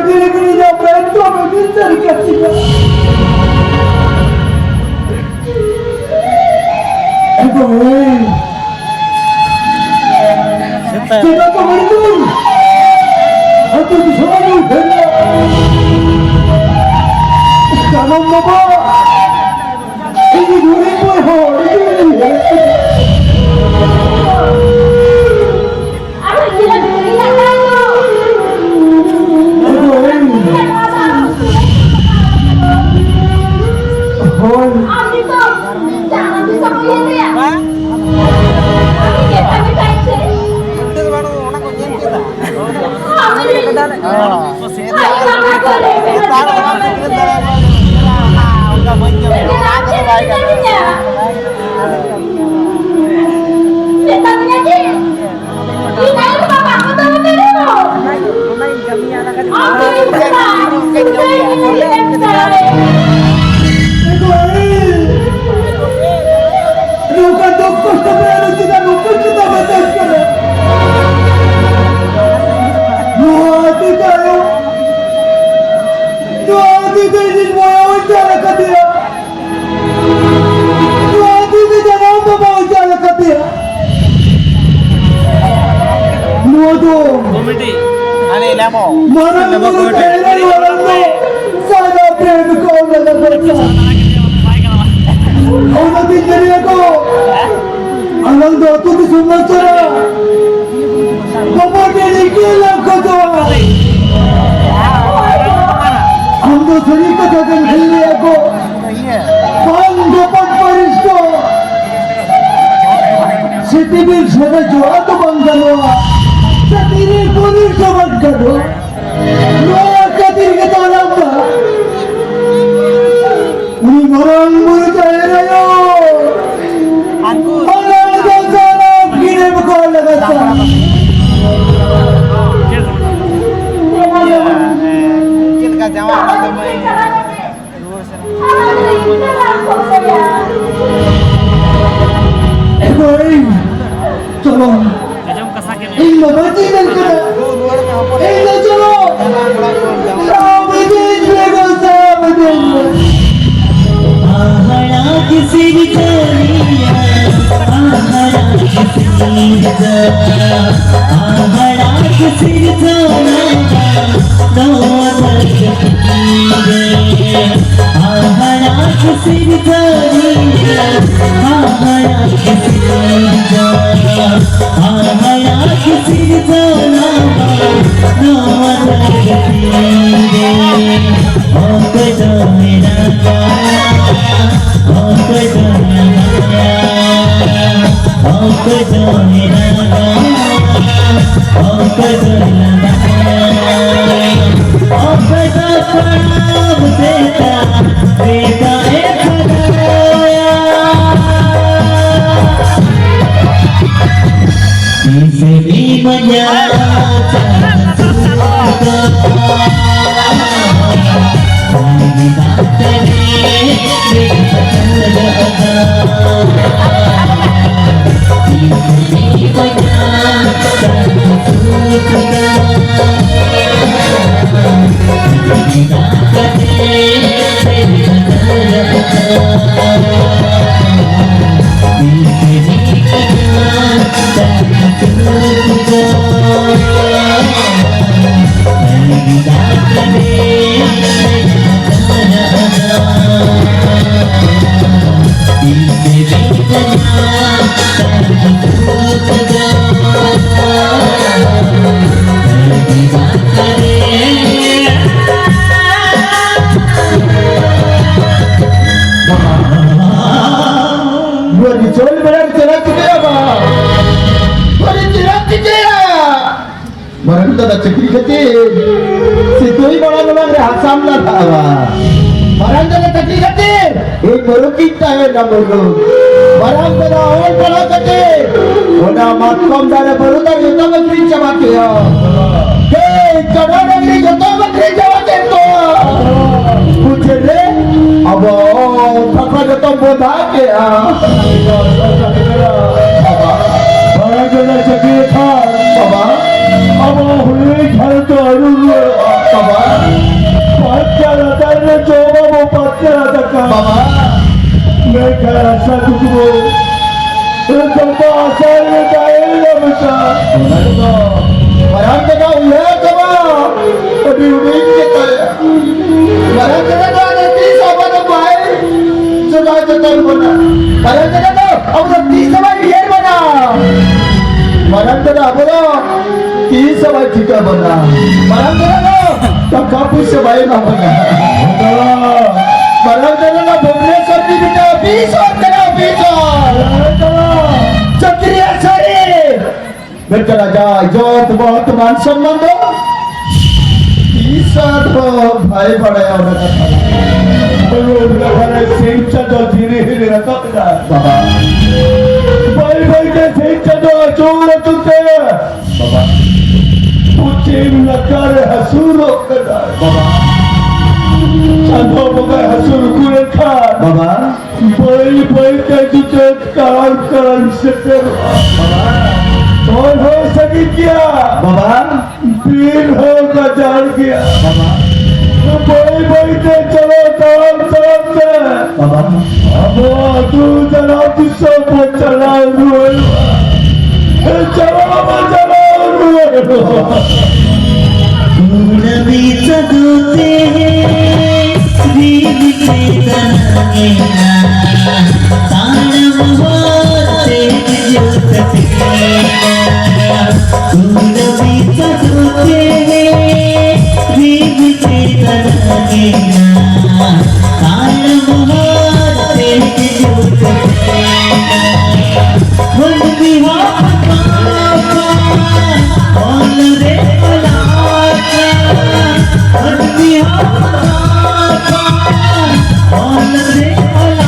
ᱜᱤᱨᱤ ᱜᱤᱨᱤ ᱧᱟᱢ ᱨᱮ ᱫᱚᱢᱮ ᱵᱤᱥᱛᱟᱹᱨᱤ ᱠᱟᱹᱥᱤ ᱠᱟᱱᱟ᱾ ᱮᱠᱫᱚᱢ ᱦᱮᱸ᱾ ᱪᱮᱫᱟᱜ ᱠᱚ ᱵᱟᱹᱲᱤᱡ ᱫᱚ? ᱟᱹᱛᱩ ᱫᱤᱥᱚᱢ ᱟᱹᱰᱤ ᱩᱭᱦᱟᱹᱨ ᱨᱮ᱾ ᱡᱟᱱᱟᱢ ᱵᱟᱵᱟ, ᱤᱧ ᱜᱩᱨᱤᱡ ᱵᱚᱭ ᱦᱚᱲ, ᱤᱧ ᱩᱭᱦᱟᱹᱨ ᱨᱮ᱾ ᱦᱳᱭ᱾ ᱱᱚᱝᱠᱟ ᱫᱩᱠ ᱠᱚᱥᱴᱚ ᱯᱮ ᱟᱹᱰᱤ ᱪᱮᱫᱟᱜ ᱱᱚᱝᱠᱟ ᱪᱮᱫᱟᱜ ᱵᱟᱯᱮ ᱠᱟᱱᱟ? ᱱᱚᱣᱟ ᱟᱹᱛᱩ ᱛᱟᱭᱚᱢ, ᱱᱚᱣᱟ ᱟᱹᱛᱩ ᱛᱮ ᱤᱧᱤᱡ ᱵᱚᱭᱦᱟ ᱦᱚᱸᱧ ᱪᱟᱞ ᱟᱠᱟᱫᱮᱭᱟ᱾ ᱱᱚᱣᱟ ᱟᱹᱛᱩ ᱛᱮ ᱡᱟᱱᱟᱢ ᱵᱟᱵᱟ ᱦᱚᱸᱧ ᱪᱟᱞ ᱟᱠᱟᱫᱮᱭᱟ᱾ ᱱᱚᱣᱟ ᱫᱚ ᱠᱚᱢᱤᱴᱤ, ᱦᱟᱱᱮ ᱞᱮᱢᱚ᱾ ᱢᱟᱨᱟᱝ ᱵᱩᱨᱩ ᱴᱷᱮᱱ ᱨᱮ ᱢᱟᱨᱟᱝ ᱫᱚ ᱥᱟᱫᱟ ᱯᱮᱱ ᱠᱚ ᱞᱟᱜᱟ ᱫᱚᱨᱠᱟᱨ᱾ ᱚᱱᱟ ᱛᱮᱧ ᱢᱮᱱᱮᱫ ᱠᱚ, ᱟᱞᱟᱝ ᱫᱚ ᱟᱹᱛᱩ ᱫᱤᱥᱚᱢ ᱞᱟᱝ ᱪᱟᱞᱟᱜᱼᱟ᱾ ᱵᱟᱵᱟ ᱴᱷᱮᱱ ᱤᱠᱟᱹ ᱞᱟᱝ ᱠᱷᱚᱡᱚᱜᱼᱟ᱾ ᱟᱢ ᱫᱚ ᱥᱟᱹᱨᱤ ᱠᱟᱛᱷᱟ ᱜᱮᱢ ᱞᱟᱹᱭ ᱞᱮᱭᱟ ᱠᱚ᱾ ᱵᱟᱝ ᱫᱚ ᱯᱟᱴ ᱯᱟᱹᱨᱤᱥ ᱫᱚ᱾ ᱥᱤᱴᱤ ᱵᱤᱞ ᱥᱮᱫ ᱡᱚᱲᱟ ᱫᱚ ᱵᱟᱝ ᱜᱟᱱᱚᱜᱼᱟ᱾ ᱥᱟᱹᱨᱤ ᱯᱩᱞᱤᱥ ᱫᱚ ᱵᱟᱝ ᱜᱟᱱᱚᱜᱼᱟ᱾ ᱱᱚᱣᱟ ᱠᱷᱟᱹᱛᱤᱨ ᱜᱮ ᱛᱟᱲᱟᱢ ᱢᱟ᱾ ᱩᱱᱤ ᱢᱟᱨᱟᱝ ᱵᱩᱨᱩ ᱡᱟᱦᱮᱨ ᱟᱭᱳ᱾ ᱟᱨ ᱠᱚ ᱚᱱᱟ ᱫᱚ ᱥᱟᱱᱟᱢ ᱜᱤᱨᱟᱹ ᱵᱟᱠᱚ ᱞᱟᱜᱟ ᱪᱟᱞᱟᱜ᱾ ᱪᱮᱫ ᱞᱮᱠᱟ ᱡᱟᱶᱟᱭ ᱚᱲᱟᱜ ᱫᱚ ᱢᱟᱹᱭ? ᱮ ᱵᱟᱹᱭ, ᱪᱚᱞᱚ᱾ ᱤᱧ ᱫᱚ ᱵᱟᱹᱧ ᱧᱮᱞ ᱠᱟᱱᱟ᱾ ᱤᱧ ᱫᱚ ᱪᱚᱞᱚ᱾ ᱥᱤᱨᱡᱚᱱᱤᱭᱟᱹ, ᱦᱟᱦᱟᱲᱟ ᱜᱮ ᱥᱤᱨᱡᱚᱱ, ᱦᱟᱦᱟᱲᱟ ᱜᱮ ᱥᱤᱨᱡᱚᱱ ᱟᱵᱚ ᱱᱚᱣᱟ ᱫᱷᱟᱹᱨᱛᱤ ᱨᱮ᱾ ᱚᱠᱚᱭ ᱫᱚ ᱢᱮᱱᱟᱜ ᱠᱚᱣᱟ, ᱚᱠᱚᱭ ᱫᱚ ᱢᱮᱱᱟᱜ ᱠᱚᱣᱟ, ᱚᱠᱚᱭ ᱫᱚ ᱢᱮᱱᱟᱜ ᱠᱚᱣᱟ, ᱚᱠᱚᱭ ᱫᱚ ᱢᱮᱱᱟᱜ ᱠᱚᱣᱟ, ᱚᱠᱚᱭ ᱫᱚ ᱯᱟᱲᱦᱟᱣ ᱥᱮᱛᱟ ᱵᱮᱴᱟ ᱮ ᱥᱟᱡᱟᱣᱟ᱾ ᱛᱤᱥ ᱮᱢ ᱢᱟᱧᱟ ᱪᱟᱸᱫ ᱥᱩᱨ ᱫᱚ, ᱵᱟᱝ ᱫᱟᱜ ᱛᱮ ᱵᱮᱴᱟ ᱥᱟᱡᱟᱣᱟ᱾ ᱱᱚᱣᱟ ᱱᱤᱪᱚᱞ ᱵᱮᱲᱟ ᱨᱮ ᱪᱮᱫᱟᱜ ᱪᱤᱠᱟᱹᱭᱟ ᱵᱟ? ᱱᱚᱣᱟ ᱨᱮ ᱪᱮᱫᱟᱜ ᱪᱤᱠᱟᱹᱭᱟ? ᱢᱟᱨᱟᱝ ᱫᱟᱫᱟ ᱪᱟᱹᱠᱨᱤ ᱠᱷᱟᱹᱛᱤᱨ ᱥᱤᱛᱩᱝ ᱢᱟᱲᱟᱝ ᱢᱟᱲᱟᱝ ᱨᱮ ᱦᱟᱥᱟᱢ ᱞᱟᱴᱷᱟᱜᱼᱟ᱾ ᱢᱟᱨᱟᱝ ᱫᱟᱫᱟ ᱪᱟᱹᱠᱨᱤ ᱠᱷᱟᱹᱛᱤᱨ ᱤᱧ ᱢᱩᱨᱩᱠ ᱤᱧ ᱛᱟᱦᱮᱸ ᱮᱱᱟ ᱢᱩᱨᱩᱠ᱾ ᱢᱟᱨᱟᱝ ᱫᱟᱫᱟ ᱚᱞ ᱯᱟᱲᱦᱟᱣ ᱠᱷᱟᱹᱛᱤᱨ ᱚᱱᱟ ᱢᱟᱛᱠᱚᱢ ᱫᱟᱨᱮ ᱵᱟᱹᱨᱩ ᱫᱟᱨᱮ ᱡᱚᱛᱚ ᱵᱚ ᱟᱹᱠᱷᱨᱤᱧ ᱪᱟᱵᱟ ᱠᱮᱜᱼᱟ᱾ ᱜᱟᱹᱭ ᱠᱟᱰᱟ ᱰᱟᱹᱝᱨᱤ ᱡᱚᱛᱚ ᱵᱚ ᱟᱹᱠᱷᱨᱤᱧ ᱪᱟᱵᱟ ᱠᱮᱫ ᱠᱚᱣᱟ᱾ ᱢᱩᱪᱟᱹᱫ ᱨᱮ ᱟᱵᱚ ᱯᱷᱟᱸᱠᱟ ᱡᱚᱛᱚ ᱵᱚ ᱫᱟᱜ ᱠᱮᱜᱼᱟ᱾ ᱵᱟᱵᱟ, ᱵᱟᱲᱟᱭ ᱜᱮᱞᱮ ᱪᱟᱹᱠᱨᱤ ᱠᱷᱟᱱ ᱵᱟᱵᱟ, ᱟᱵᱚ ᱦᱩᱲᱩ ᱡᱷᱟᱲ ᱫᱚ ᱟᱹᱨᱩ ᱨᱩᱣᱟᱹᱲᱚᱜᱼᱟ᱾ ᱵᱟᱵᱟ, ᱯᱟᱸᱪ ᱪᱟᱨ ᱦᱟᱡᱟᱨ ᱨᱮ ᱡᱚᱢ ᱟᱵᱚ ᱯᱟᱸᱪ ᱪᱟᱨ ᱦᱟᱡᱟᱨ ᱴᱟᱠᱟ᱾ ᱵᱟᱵᱟ, ᱢᱮᱱᱠᱷᱟᱱ ᱟᱥᱟ ᱠᱩᱠᱢᱩ ᱡᱚᱛᱚ ᱟᱥᱟ ᱨᱮ ᱛᱟᱦᱮᱸ ᱞᱮᱱᱟ ᱵᱮᱴᱟ᱾ ᱚᱱᱟ ᱜᱮᱛᱚ ᱢᱟᱨᱟᱝ ᱫᱟᱫᱟ ᱩᱭᱦᱟᱹᱨ ᱛᱟᱢᱟ ᱟᱹᱰᱤ ᱦᱩᱰᱤᱧ ᱜᱮ ᱛᱟᱞᱮᱭᱟ᱾ ᱢᱟᱨᱟᱝ ᱫᱟᱫᱟ ᱫᱚ ᱟᱫᱚ ᱛᱤᱥ ᱦᱚᱸ ᱵᱟᱭ ᱢᱟᱨᱟᱝ ᱫᱟᱫᱟ ᱫᱚ ᱟᱵᱚ ᱫᱚ ᱛᱤᱥ ᱦᱚᱸ ᱵᱟᱭ ᱩᱭᱦᱟᱹᱨ ᱵᱚᱱᱟ᱾ ᱢᱟᱨᱟᱝ ᱫᱟᱫᱟ ᱟᱵᱚ ᱫᱚ ᱛᱤᱥ ᱦᱚᱸ ᱵᱟᱭ ᱴᱷᱤᱠᱟᱹ ᱵᱚᱱᱟ᱾ ᱢᱟᱨᱟᱝ ᱫᱟᱫᱟ ᱫᱚ ᱴᱟᱠᱟ ᱯᱩᱭᱥᱟᱹ ᱵᱟᱭ ᱮᱢᱟ ᱵᱚᱱᱟ᱾ ᱢᱟᱨᱟᱝ ᱫᱟᱫᱟ ᱫᱚ ᱵᱷᱩᱵᱽᱱᱮᱥᱚᱨ ᱨᱤᱱᱤᱡ ᱢᱤᱫᱴᱟᱝ ᱚᱯᱷᱤᱥᱚᱨ ᱠᱟᱱᱟ, ᱚᱯᱷᱤᱥᱚᱨ᱾ ᱪᱟᱹᱠᱨᱤᱭᱟᱹ ᱥᱟᱹᱨᱤ᱾ ᱢᱮᱱᱠᱷᱟᱱ ᱟᱡᱟᱜ ᱤᱡᱽᱡᱚᱛ ᱢᱚᱦᱚᱛ ᱢᱟᱱ ᱥᱚᱱᱢᱟᱱ ᱫᱚ ᱛᱤᱥ ᱦᱚᱸ ᱵᱟᱭ ᱵᱟᱲᱟᱭᱟ ᱚᱱᱟ ᱠᱟᱛᱷᱟ᱾ ᱵᱟᱹᱭ ᱵᱟᱹᱭ ᱛᱮ ᱥᱤᱧ ᱪᱟᱸᱫᱚ ᱫᱷᱤᱨᱤ ᱦᱤᱨᱤ ᱨᱟᱠᱟᱵ ᱮᱫᱟ᱾ ᱵᱟᱵᱟ᱾ ᱵᱟᱹᱭ ᱵᱟᱹᱭ ᱛᱮ ᱥᱤᱧ ᱪᱟᱸᱫᱚ ᱟᱹᱪᱩᱨ ᱟᱹᱪᱩᱨ ᱛᱮ ᱵᱟᱵᱟ᱾ ᱯᱚᱪᱷᱤᱢ ᱱᱟᱠᱷᱟ ᱨᱮ ᱦᱟᱹᱥᱩᱨᱚᱜ ᱠᱟᱱᱟ᱾ ᱵᱟᱵᱟ᱾ ᱪᱟᱸᱫᱚ ᱵᱚᱸᱜᱟᱭ ᱦᱟᱹᱥᱩᱨ ᱩᱠᱩ ᱞᱮᱱᱠᱷᱟᱱ ᱵᱟᱵᱟ᱾ ᱵᱟᱹᱭ ᱵᱟᱹᱭ ᱛᱮ ᱧᱩᱛᱟᱹᱛ ᱠᱟᱲᱟᱝ ᱠᱟᱲᱟᱝ ᱥᱮᱴᱮᱨᱚᱜᱼᱟ᱾ ᱦᱚᱨ ᱦᱚᱸ ᱥᱟᱺᱜᱤᱧ ᱜᱮᱭᱟ᱾ ᱵᱟᱵᱟ᱾ ᱵᱤᱨ ᱦᱚᱸ ᱜᱟᱡᱟᱲ ᱜᱮᱭᱟ᱾ ᱵᱟᱵᱟ᱾ ᱵᱟᱹᱭ ᱵᱟᱹᱭ ᱛᱮ ᱪᱟᱞᱟᱣ ᱛᱟᱲᱟᱢ ᱛᱟᱲᱟᱢ ᱛᱮ ᱵᱟᱵᱟ᱾ ᱟᱵᱚ ᱟᱹᱛᱩ ᱡᱟᱱᱟᱢ ᱫᱤᱥᱚᱢ ᱵᱚ ᱪᱟᱞᱟᱣ ᱨᱩᱣᱟᱹᱲᱚᱜᱼᱟ᱾ ᱪᱟᱞᱟᱣ ᱵᱚ ᱪᱟᱞᱟᱣ ᱨᱩᱣᱟᱹᱲᱚᱜᱼᱟ᱾ ᱠᱩᱲᱟᱹᱢᱤ ᱪᱟᱸᱫᱚ ᱛᱮ ᱨᱤᱢᱤᱞ ᱛᱮ ᱫᱟᱱᱟᱝ ᱮᱱᱟ, ᱛᱟᱲᱟᱢ ᱦᱚᱨ ᱛᱮ ᱡᱩᱛ ᱛᱮ᱾ ᱠᱩᱲᱟᱹᱢᱤ ᱪᱟᱸᱫᱚ ᱛᱮ ᱨᱤᱢᱤᱞ ᱛᱮ ᱫᱟᱱᱟᱝ ᱮᱱᱟ, ᱛᱟᱲᱟᱢ ᱦᱚᱨ ᱛᱮ ᱡᱩᱛ ᱛᱮ᱾ ᱢᱟᱹᱱᱢᱤ ᱦᱚᱯᱚᱱ ᱚᱞ ᱨᱮ ᱚᱞ ᱟᱠᱟᱱ, ᱢᱟᱹᱱᱢᱤ ᱦᱚᱯᱚᱱ ᱚᱞ ᱨᱮ ᱚᱞ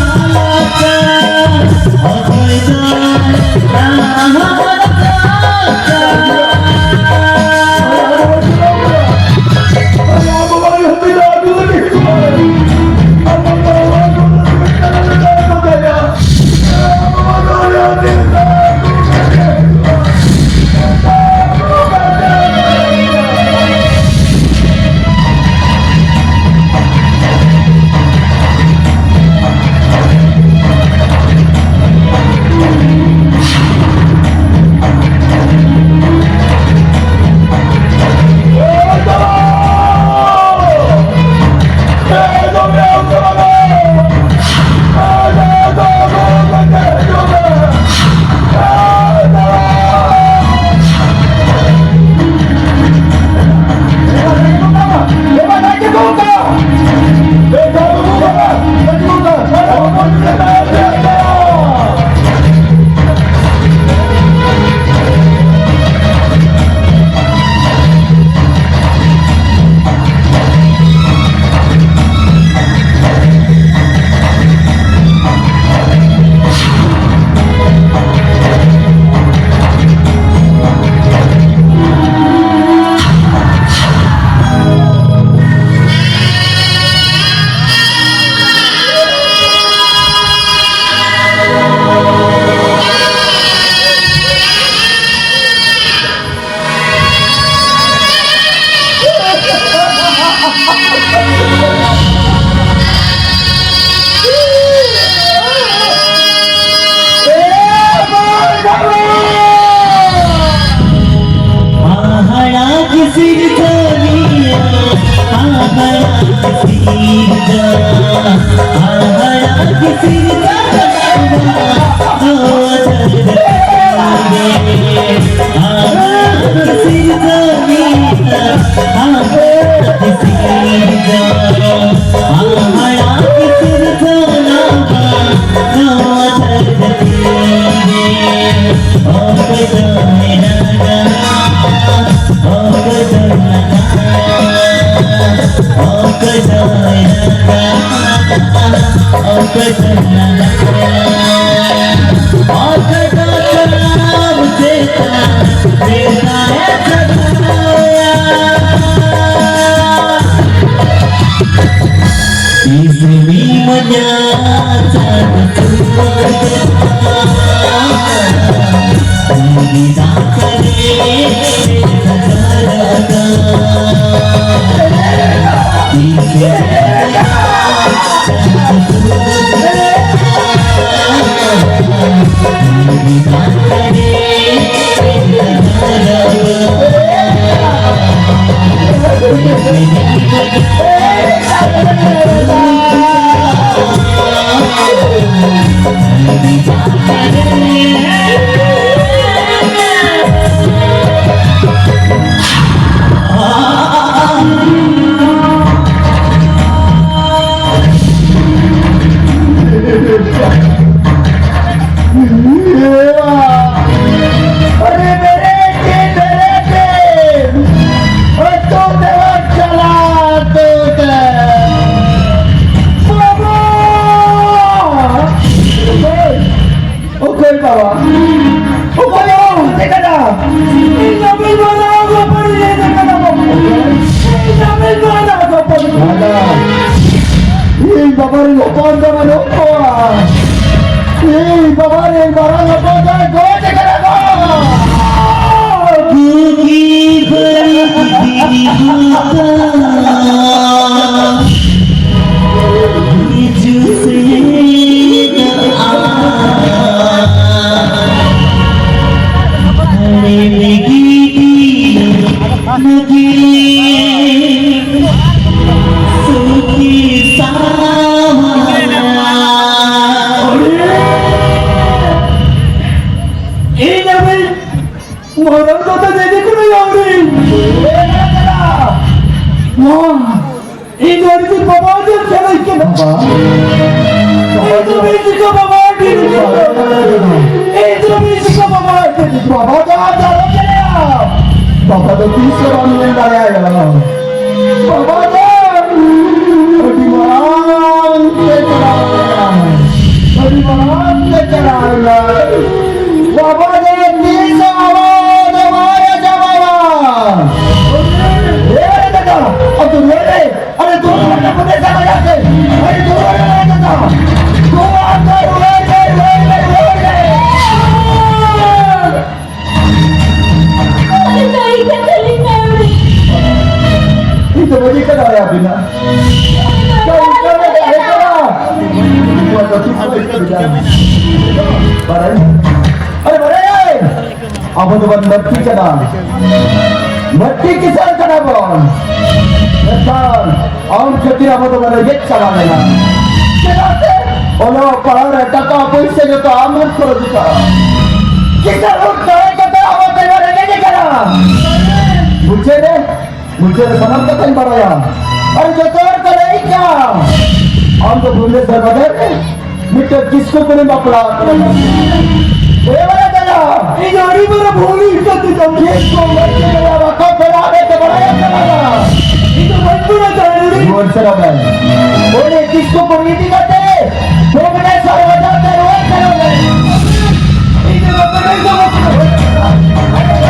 अरे मेरे के, मेरे के, और तो तेरा चला तो बाबा। ᱚᱠᱚᱭ ᱵᱟᱵᱟ? ᱚᱠᱚᱭ ᱵᱟᱵᱟ ᱦᱩᱭᱩᱜ ᱠᱟᱱᱟ? ᱤᱧ ᱟᱢᱤᱧ ᱢᱟᱱᱟᱣ ᱵᱟᱯᱟᱨᱤᱧ ᱦᱮᱡ ᱟᱠᱟᱱᱟ ᱵᱟᱵᱟ᱾ ᱤᱧ ᱟᱢᱤᱧ ᱢᱟᱱᱟᱣ ᱵᱟᱯᱟᱨᱤᱧ ᱦᱮᱡ ᱟᱠᱟᱱᱟ᱾ ᱤᱧ ᱵᱟᱵᱟ ᱨᱮᱱ ᱦᱚᱯᱚᱱ ᱫᱚ ᱵᱟᱹᱱᱩᱜ ᱠᱚᱣᱟ᱾ ᱤᱧ ᱵᱟᱵᱟ ᱨᱮᱱ ᱢᱟᱨᱟᱝ ᱦᱚᱯᱚᱱ ᱫᱚᱭ ᱜᱚᱡ ᱟᱠᱟᱱᱟ ᱠᱚ᱾ ᱵᱩᱜᱤ ᱵᱟᱹᱲᱤᱡ ᱵᱤᱨᱤᱫ ᱫᱚ ᱢᱟ, ᱤᱧ ᱫᱚ ᱟᱹᱰᱤ ᱫᱤᱱ ᱵᱟᱵᱟ ᱡᱮ ᱪᱟᱞᱟᱜ ᱠᱟᱱᱟ᱾ ᱵᱟᱵᱟ᱾ ᱤᱧ ᱫᱚ ᱵᱤᱡᱤ ᱠᱚ ᱵᱟᱵᱟ ᱟᱹᱰᱤ ᱫᱤᱱ᱾ ᱤᱧ ᱫᱚ ᱵᱤᱡᱤ ᱠᱚ ᱵᱟᱵᱟ ᱟᱹᱰᱤ ᱫᱤᱱ᱾ ᱵᱟᱵᱟ ᱫᱚ ᱟᱢ ᱫᱚ ᱟᱞᱚᱢ ᱧᱮᱞᱮᱭᱟ᱾ ᱵᱟᱵᱟ ᱫᱚ ᱛᱤᱥ ᱦᱚᱸ ᱵᱟᱢ ᱧᱮᱞ ᱫᱟᱲᱮᱭᱟᱭᱟ᱾ ᱵᱟᱵᱟ ᱫᱚ ᱟᱹᱰᱤ ᱢᱟᱨᱟᱝ ᱛᱮ ᱪᱟᱞᱟᱣ ᱮᱱᱟ᱾ ᱟᱹᱰᱤ ᱢᱟᱨᱟᱝ ᱛᱮ ᱪᱟᱞᱟᱣ ᱮᱱᱟ᱾ ᱵᱟᱵᱟ ᱫᱚ ᱛᱤᱥ ᱦᱚᱸ ᱟᱵᱚ ᱫᱚ ᱵᱟᱭ ᱟᱸᱡᱚᱢᱟᱭᱟ᱾ ᱮ ᱫᱟᱫᱟ, ᱟᱢ ᱫᱚ ᱨᱩᱣᱟᱹᱲ ᱢᱮ᱾ ᱟᱨᱮ ᱫᱩᱨ ᱦᱚᱴ ᱠᱟᱛᱮ ᱪᱟᱞᱟᱜ ᱠᱟᱱ ᱛᱮ, ᱟᱨᱮ ᱫᱩᱨ ᱦᱚᱴ ᱠᱟᱛᱮ ᱪᱟᱞᱟᱜ ᱠᱟᱱ ᱛᱮ, ᱫᱩᱨ ᱦᱚᱴ ᱠᱟᱛᱮ ᱪᱟᱞᱟᱜ ᱠᱟᱱ ᱛᱮ᱾ ᱤᱧ ᱫᱚ ᱵᱟᱹᱧ ᱤᱠᱟᱹ ᱫᱟᱲᱮᱭᱟᱵᱤᱱᱟ᱾ ᱤᱧ ᱫᱚ ᱵᱟᱹᱧ ᱤᱠᱟᱹ ᱫᱟᱲᱮᱭᱟᱵᱤᱱᱟ᱾ ᱵᱟᱲᱟᱭ? ᱟᱨᱮ ᱵᱟᱲᱟᱭ! ᱟᱵᱚ ᱫᱚᱵᱚᱱ ᱢᱟᱹᱴᱤ ᱠᱟᱱᱟ, ᱢᱟᱹᱴᱤ ᱠᱤᱥᱟᱹᱬ ᱠᱟᱱᱟ ᱵᱚᱱ᱾ ᱢᱮᱱᱠᱷᱟᱱ ᱟᱢ ᱠᱷᱟᱹᱛᱤᱨ ᱟᱵᱚ ᱫᱚᱵᱚᱱ ᱨᱮᱸᱜᱮᱡ ᱪᱟᱵᱟ ᱞᱮᱱᱟ᱾ ᱪᱮᱫᱟᱜ ᱥᱮ ᱚᱞᱚᱜ ᱯᱟᱲᱦᱟᱣ ᱨᱮ ᱴᱟᱠᱟ ᱯᱩᱭᱥᱟᱹ ᱡᱚᱛᱚ ᱟᱢ ᱮᱢ ᱠᱷᱚᱨᱚᱪ ᱠᱟᱜᱼᱟ᱾ ᱠᱤᱥᱟᱹᱬ ᱦᱚᱲ ᱛᱟᱦᱮᱸ ᱠᱟᱛᱮ ᱟᱵᱚ ᱛᱮᱵᱚᱱ ᱨᱮᱸᱜᱮᱡ ᱠᱟᱱᱟ᱾ ᱵᱩᱡᱷᱟᱹᱣ ᱨᱮ? ᱢᱩᱪᱟᱹᱫ ᱨᱮ ᱥᱟᱱᱟᱢ ᱠᱟᱛᱷᱟᱧ ᱵᱟᱲᱟᱭᱟ᱾ ᱟᱨ ᱡᱚᱛᱚ ᱦᱚᱲ ᱠᱚ ᱞᱟᱹᱭ ᱠᱟᱜᱼᱟ, ᱟᱢ ᱫᱚ ᱵᱷᱩᱵᱽᱱᱮᱥᱚᱨ ᱵᱟᱡᱟᱨ ᱨᱮ ᱢᱤᱫᱴᱮᱱ ᱠᱤᱥᱠᱩ ᱠᱩᱲᱤᱢ ᱵᱟᱯᱞᱟ ᱟᱠᱟᱱᱟ᱾ ᱮ ᱵᱟᱵᱟ ᱫᱟᱫᱟ, ᱤᱧ ᱫᱚ ᱟᱹᱰᱤ ᱢᱟᱨᱟᱝ ᱵᱷᱩᱞ ᱤᱧ ᱠᱟᱹᱢᱤ ᱠᱮᱫᱟ᱾ ᱠᱤᱥᱠᱩ ᱵᱟᱯᱞᱟ ᱵᱟᱠᱚ ᱯᱮᱲᱟ ᱟᱯᱮ ᱛᱮ ᱵᱟᱲᱟᱭ ᱠᱟᱱᱟ᱾ ᱤᱧ ᱫᱚ ᱵᱟᱹᱧ ᱵᱟᱲᱟᱭ ᱠᱟᱱᱟ᱾ ᱨᱩᱣᱟᱹᱲ ᱥᱮᱱᱚᱜ ᱢᱮ᱾ ᱩᱱᱤ ᱠᱤᱥᱠᱩ ᱠᱩᱲᱤ ᱤᱫᱤ ᱠᱟᱛᱮ ᱵᱷᱩᱵᱽᱱᱮᱥᱚᱨ ᱵᱟᱡᱟᱨ ᱛᱮ ᱨᱩᱣᱟᱹᱲ ᱥᱮᱱᱚᱜ ᱢᱮ᱾ ᱤᱧ ᱫᱚ ᱵᱟᱹᱧ ᱵᱟᱲᱟᱭ ᱠᱟᱱᱟ᱾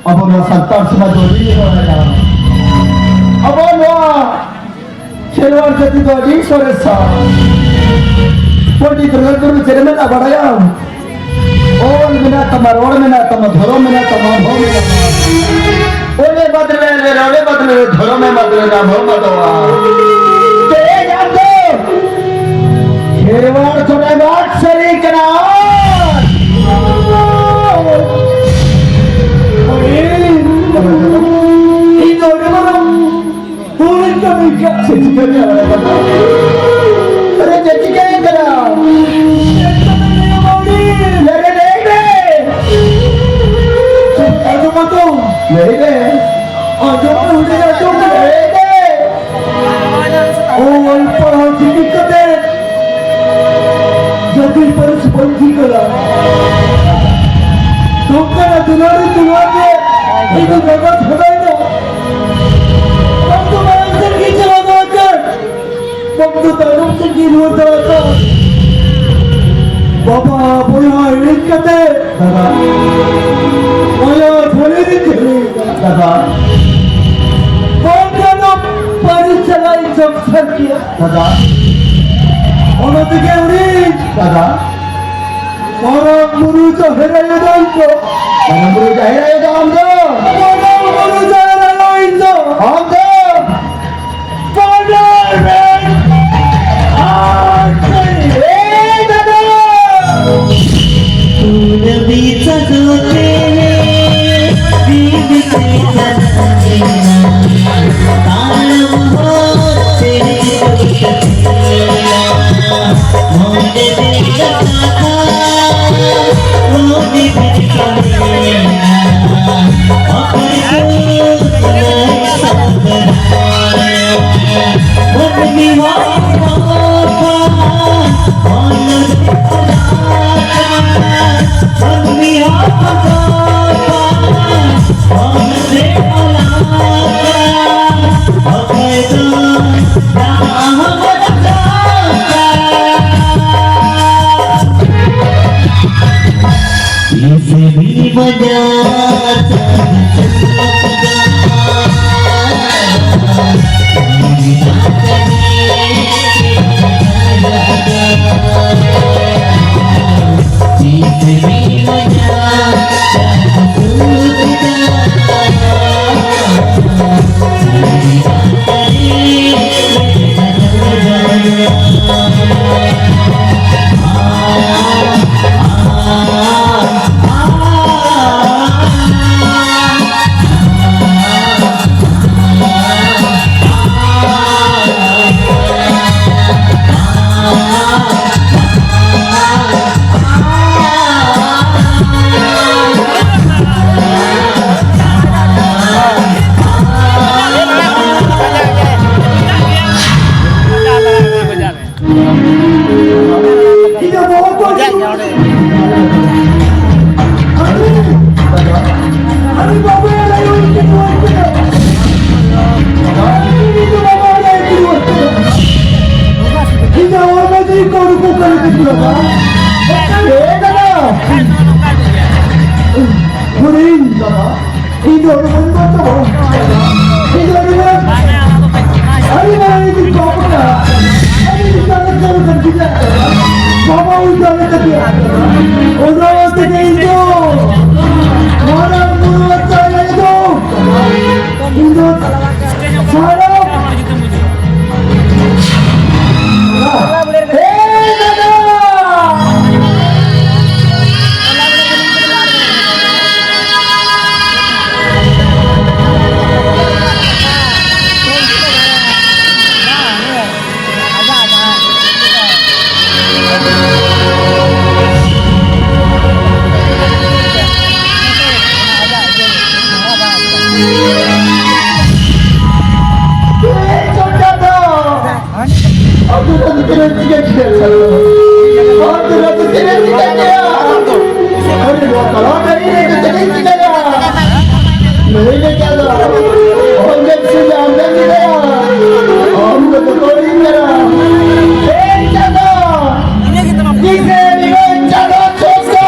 ᱟᱵᱚ ᱱᱚᱣᱟ ᱥᱟᱱᱛᱟᱲ ᱥᱚᱢᱟᱡᱽ ᱫᱚ ᱟᱹᱰᱤ ᱜᱮ ᱵᱟᱲᱟᱭᱟ᱾ ᱟᱵᱚ ᱱᱚᱣᱟ ᱠᱷᱮᱨᱣᱟᱲ ᱡᱟᱹᱛᱤ ᱫᱚ ᱟᱹᱰᱤ ᱥᱚᱨᱮᱥᱟ᱾ ᱯᱚᱱᱰᱤᱛ ᱨᱚᱜᱷᱩᱱᱟᱛᱷ ᱢᱩᱨᱢᱩ ᱪᱮᱫ ᱮ ᱢᱮᱱᱟ ᱵᱟᱲᱟᱭᱟᱢ? ᱚᱞ ᱢᱮᱱᱟᱜ ᱛᱟᱢᱟ, ᱨᱚᱲ ᱢᱮᱱᱟᱜ ᱛᱟᱢᱟ, ᱫᱷᱚᱨᱚᱢ ᱢᱮᱱᱟᱜ ᱛᱟᱢᱟ, ᱟᱢ ᱦᱚᱸ ᱢᱮᱱᱟᱜ ᱛᱟᱢᱟ᱾ ᱚᱞᱮ ᱵᱟᱫᱞᱮ ᱨᱮ, ᱨᱚᱲᱮ ᱵᱟᱫᱞᱮ ᱨᱮ, ᱫᱷᱚᱨᱚᱢᱮ ᱵᱟᱫᱞᱮ ᱨᱮ, ᱟᱢ ᱦᱚᱸ ᱵᱟᱫᱚᱜᱼᱟ᱾ ᱛᱮᱦᱮᱧ ᱟᱢ ᱫᱚ ᱟᱫᱚ ᱪᱮᱫ ᱜᱮ ᱨᱩᱣᱟᱹᱲ ᱫᱟᱲᱮ ᱠᱚ? ᱵᱟᱵᱟ ᱵᱚᱭᱦᱟ ᱦᱤᱲᱤᱧ ᱠᱟᱛᱮ, ᱫᱟᱫᱟ, ᱢᱟᱭᱟ ᱛᱷᱟᱹᱨᱤ ᱨᱮ ᱡᱷᱟᱹᱞᱤ ᱠᱟᱱᱟ, ᱫᱟᱫᱟ᱾ ᱵᱟᱝ ᱜᱟᱱᱚᱜ ᱯᱟᱹᱨᱤ ᱪᱟᱞᱟᱭ ᱡᱚᱢ ᱥᱟᱹᱨᱤᱭᱟ, ᱫᱟᱫᱟ᱾ ᱚᱱᱟ ᱛᱮᱜᱮ ᱩᱱᱤ, ᱫᱟᱫᱟ, ᱢᱟᱨᱟᱝ ᱵᱩᱨᱩ ᱡᱟᱦᱮᱨ ᱟᱭᱳ ᱫᱚ ᱟᱢ ᱫᱚ᱾ ᱢᱟᱨᱟᱝ ᱵᱩᱨᱩ ᱡᱟᱦᱮᱨ ᱟᱭᱳ ᱫᱚ ᱟᱢ ᱫᱚ᱾ ᱢᱟᱨᱟᱝ ᱵᱩᱨᱩ ᱡᱟᱦᱮᱨ ᱟᱭᱳ ᱤᱧ ᱫᱚ᱾ ᱟᱢ ᱫᱚ᱾ ᱵᱟᱰᱟᱭ ᱢᱮ᱾ ᱟᱨ ᱮᱭ ᱫᱟᱫᱟ᱾ ᱠᱩᱱᱟᱹᱢᱤ ᱪᱟᱸᱫᱚ ᱛᱮ ᱨᱤᱢᱤᱞ ᱛᱮ ᱥᱟᱡᱟᱣ ᱮᱱᱟ᱾ ᱛᱟᱲᱟᱢ ᱦᱚᱨ ᱛᱮ ᱢᱚᱱᱮ ᱛᱮ ᱠᱟᱛᱷᱟ ᱢᱚᱱᱮ ᱛᱮ ᱠᱟᱹᱢᱤᱭᱮᱱᱟ᱾ ᱚᱠᱚᱭ ᱠᱚ ᱞᱟᱹᱭ ᱥᱟᱢᱵᱷᱟᱲᱟᱭᱟ? ᱢᱟᱹᱱᱢᱤ ᱦᱚᱯᱚᱱ ᱦᱚᱯᱚᱱ ᱚᱱᱟ ᱫᱚ ᱚᱱᱟ ᱠᱟᱱᱟ᱾ ᱢᱟᱹᱱᱢᱤ ᱦᱚᱯᱚᱱ ᱦᱚᱯᱚᱱ ᱚᱱᱟ ᱫᱚ ᱚᱱᱟ ᱠᱟᱱᱟ᱾ ᱚᱠᱚᱭ ᱫᱚ ᱫᱟᱜ ᱦᱚᱸ ᱵᱟᱭ ᱫᱟᱜᱟ᱾ ᱤᱥᱤᱱᱤ ᱵᱟᱡᱟᱨ ᱪᱟᱸᱫ ᱪᱚᱠᱚᱞ ᱫᱚ᱾ ᱤᱧ ᱠᱚ ᱩᱰᱩᱠᱚᱜ ᱠᱟᱱᱟ ᱠᱚ ᱵᱟᱵᱟ᱾ ᱮ ᱫᱟᱫᱟ᱾ ᱦᱩᱰᱤᱧ ᱵᱟᱵᱟ᱾ ᱤᱧ ᱫᱚ ᱦᱩᱰᱤᱧ ᱵᱟᱵᱟ ᱫᱚ ᱵᱟᱝ᱾ ᱤᱧ ᱫᱚ ᱟᱹᱰᱤ ᱢᱟᱨᱟᱝ, ᱟᱹᱰᱤ ᱢᱟᱨᱟᱝ ᱤᱧ ᱵᱟᱵᱟ ᱠᱟᱱᱟ᱾ ᱟᱹᱰᱤ ᱪᱮᱛᱟᱱ ᱨᱮ ᱠᱟᱹᱢᱤ ᱠᱟᱱ ᱜᱤᱫᱽᱨᱟᱹ ᱠᱟᱱᱟ᱾ ᱵᱟᱵᱟ ᱩᱭᱦᱟᱹᱨ ᱞᱮᱠᱟ ᱜᱮ᱾ ᱚᱱᱟ ᱛᱮᱜᱮ ᱤᱧ ᱫᱚ ᱢᱟᱨᱟᱝ ᱵᱩᱨᱩ ᱟᱛᱟᱨ ᱨᱮ ᱫᱚ ᱤᱧ ᱫᱚ ᱥᱟᱨᱟ ᱟᱢ ᱫᱚ ᱪᱮᱫ ᱮᱢ ᱪᱤᱠᱟᱹ ᱠᱮᱫᱟ? ᱟᱢ ᱫᱚ ᱪᱮᱫ ᱮᱢ ᱪᱤᱠᱟᱹ ᱠᱮᱫᱟ? ᱟᱨᱮ ᱱᱚᱣᱟ ᱛᱟᱞᱟ ᱰᱟᱹᱦᱤ ᱨᱮ ᱪᱮᱫ ᱮᱢ ᱪᱤᱠᱟᱹᱭᱟ? ᱞᱟᱹᱭ ᱢᱮ ᱪᱟᱸᱫᱚ, ᱚᱦᱚᱧ ᱥᱩᱡᱟ ᱟᱢ ᱫᱚᱢ ᱪᱤᱠᱟᱹᱭᱟ? ᱟᱢ ᱫᱚ ᱵᱚᱛᱚᱨᱤᱧ ᱠᱟᱱᱟ᱾ ᱮᱭ ᱪᱟᱸᱫᱚ, ᱠᱤᱥᱮ ᱱᱤᱭᱟᱹ ᱪᱟᱸᱫᱚ ᱪᱚᱥᱟ?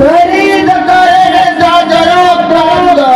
ᱫᱟᱨᱮ ᱫᱟᱠᱟ ᱨᱮ ᱡᱟ ᱡᱟᱨᱚᱜ ᱠᱟᱱ ᱫᱚ᱾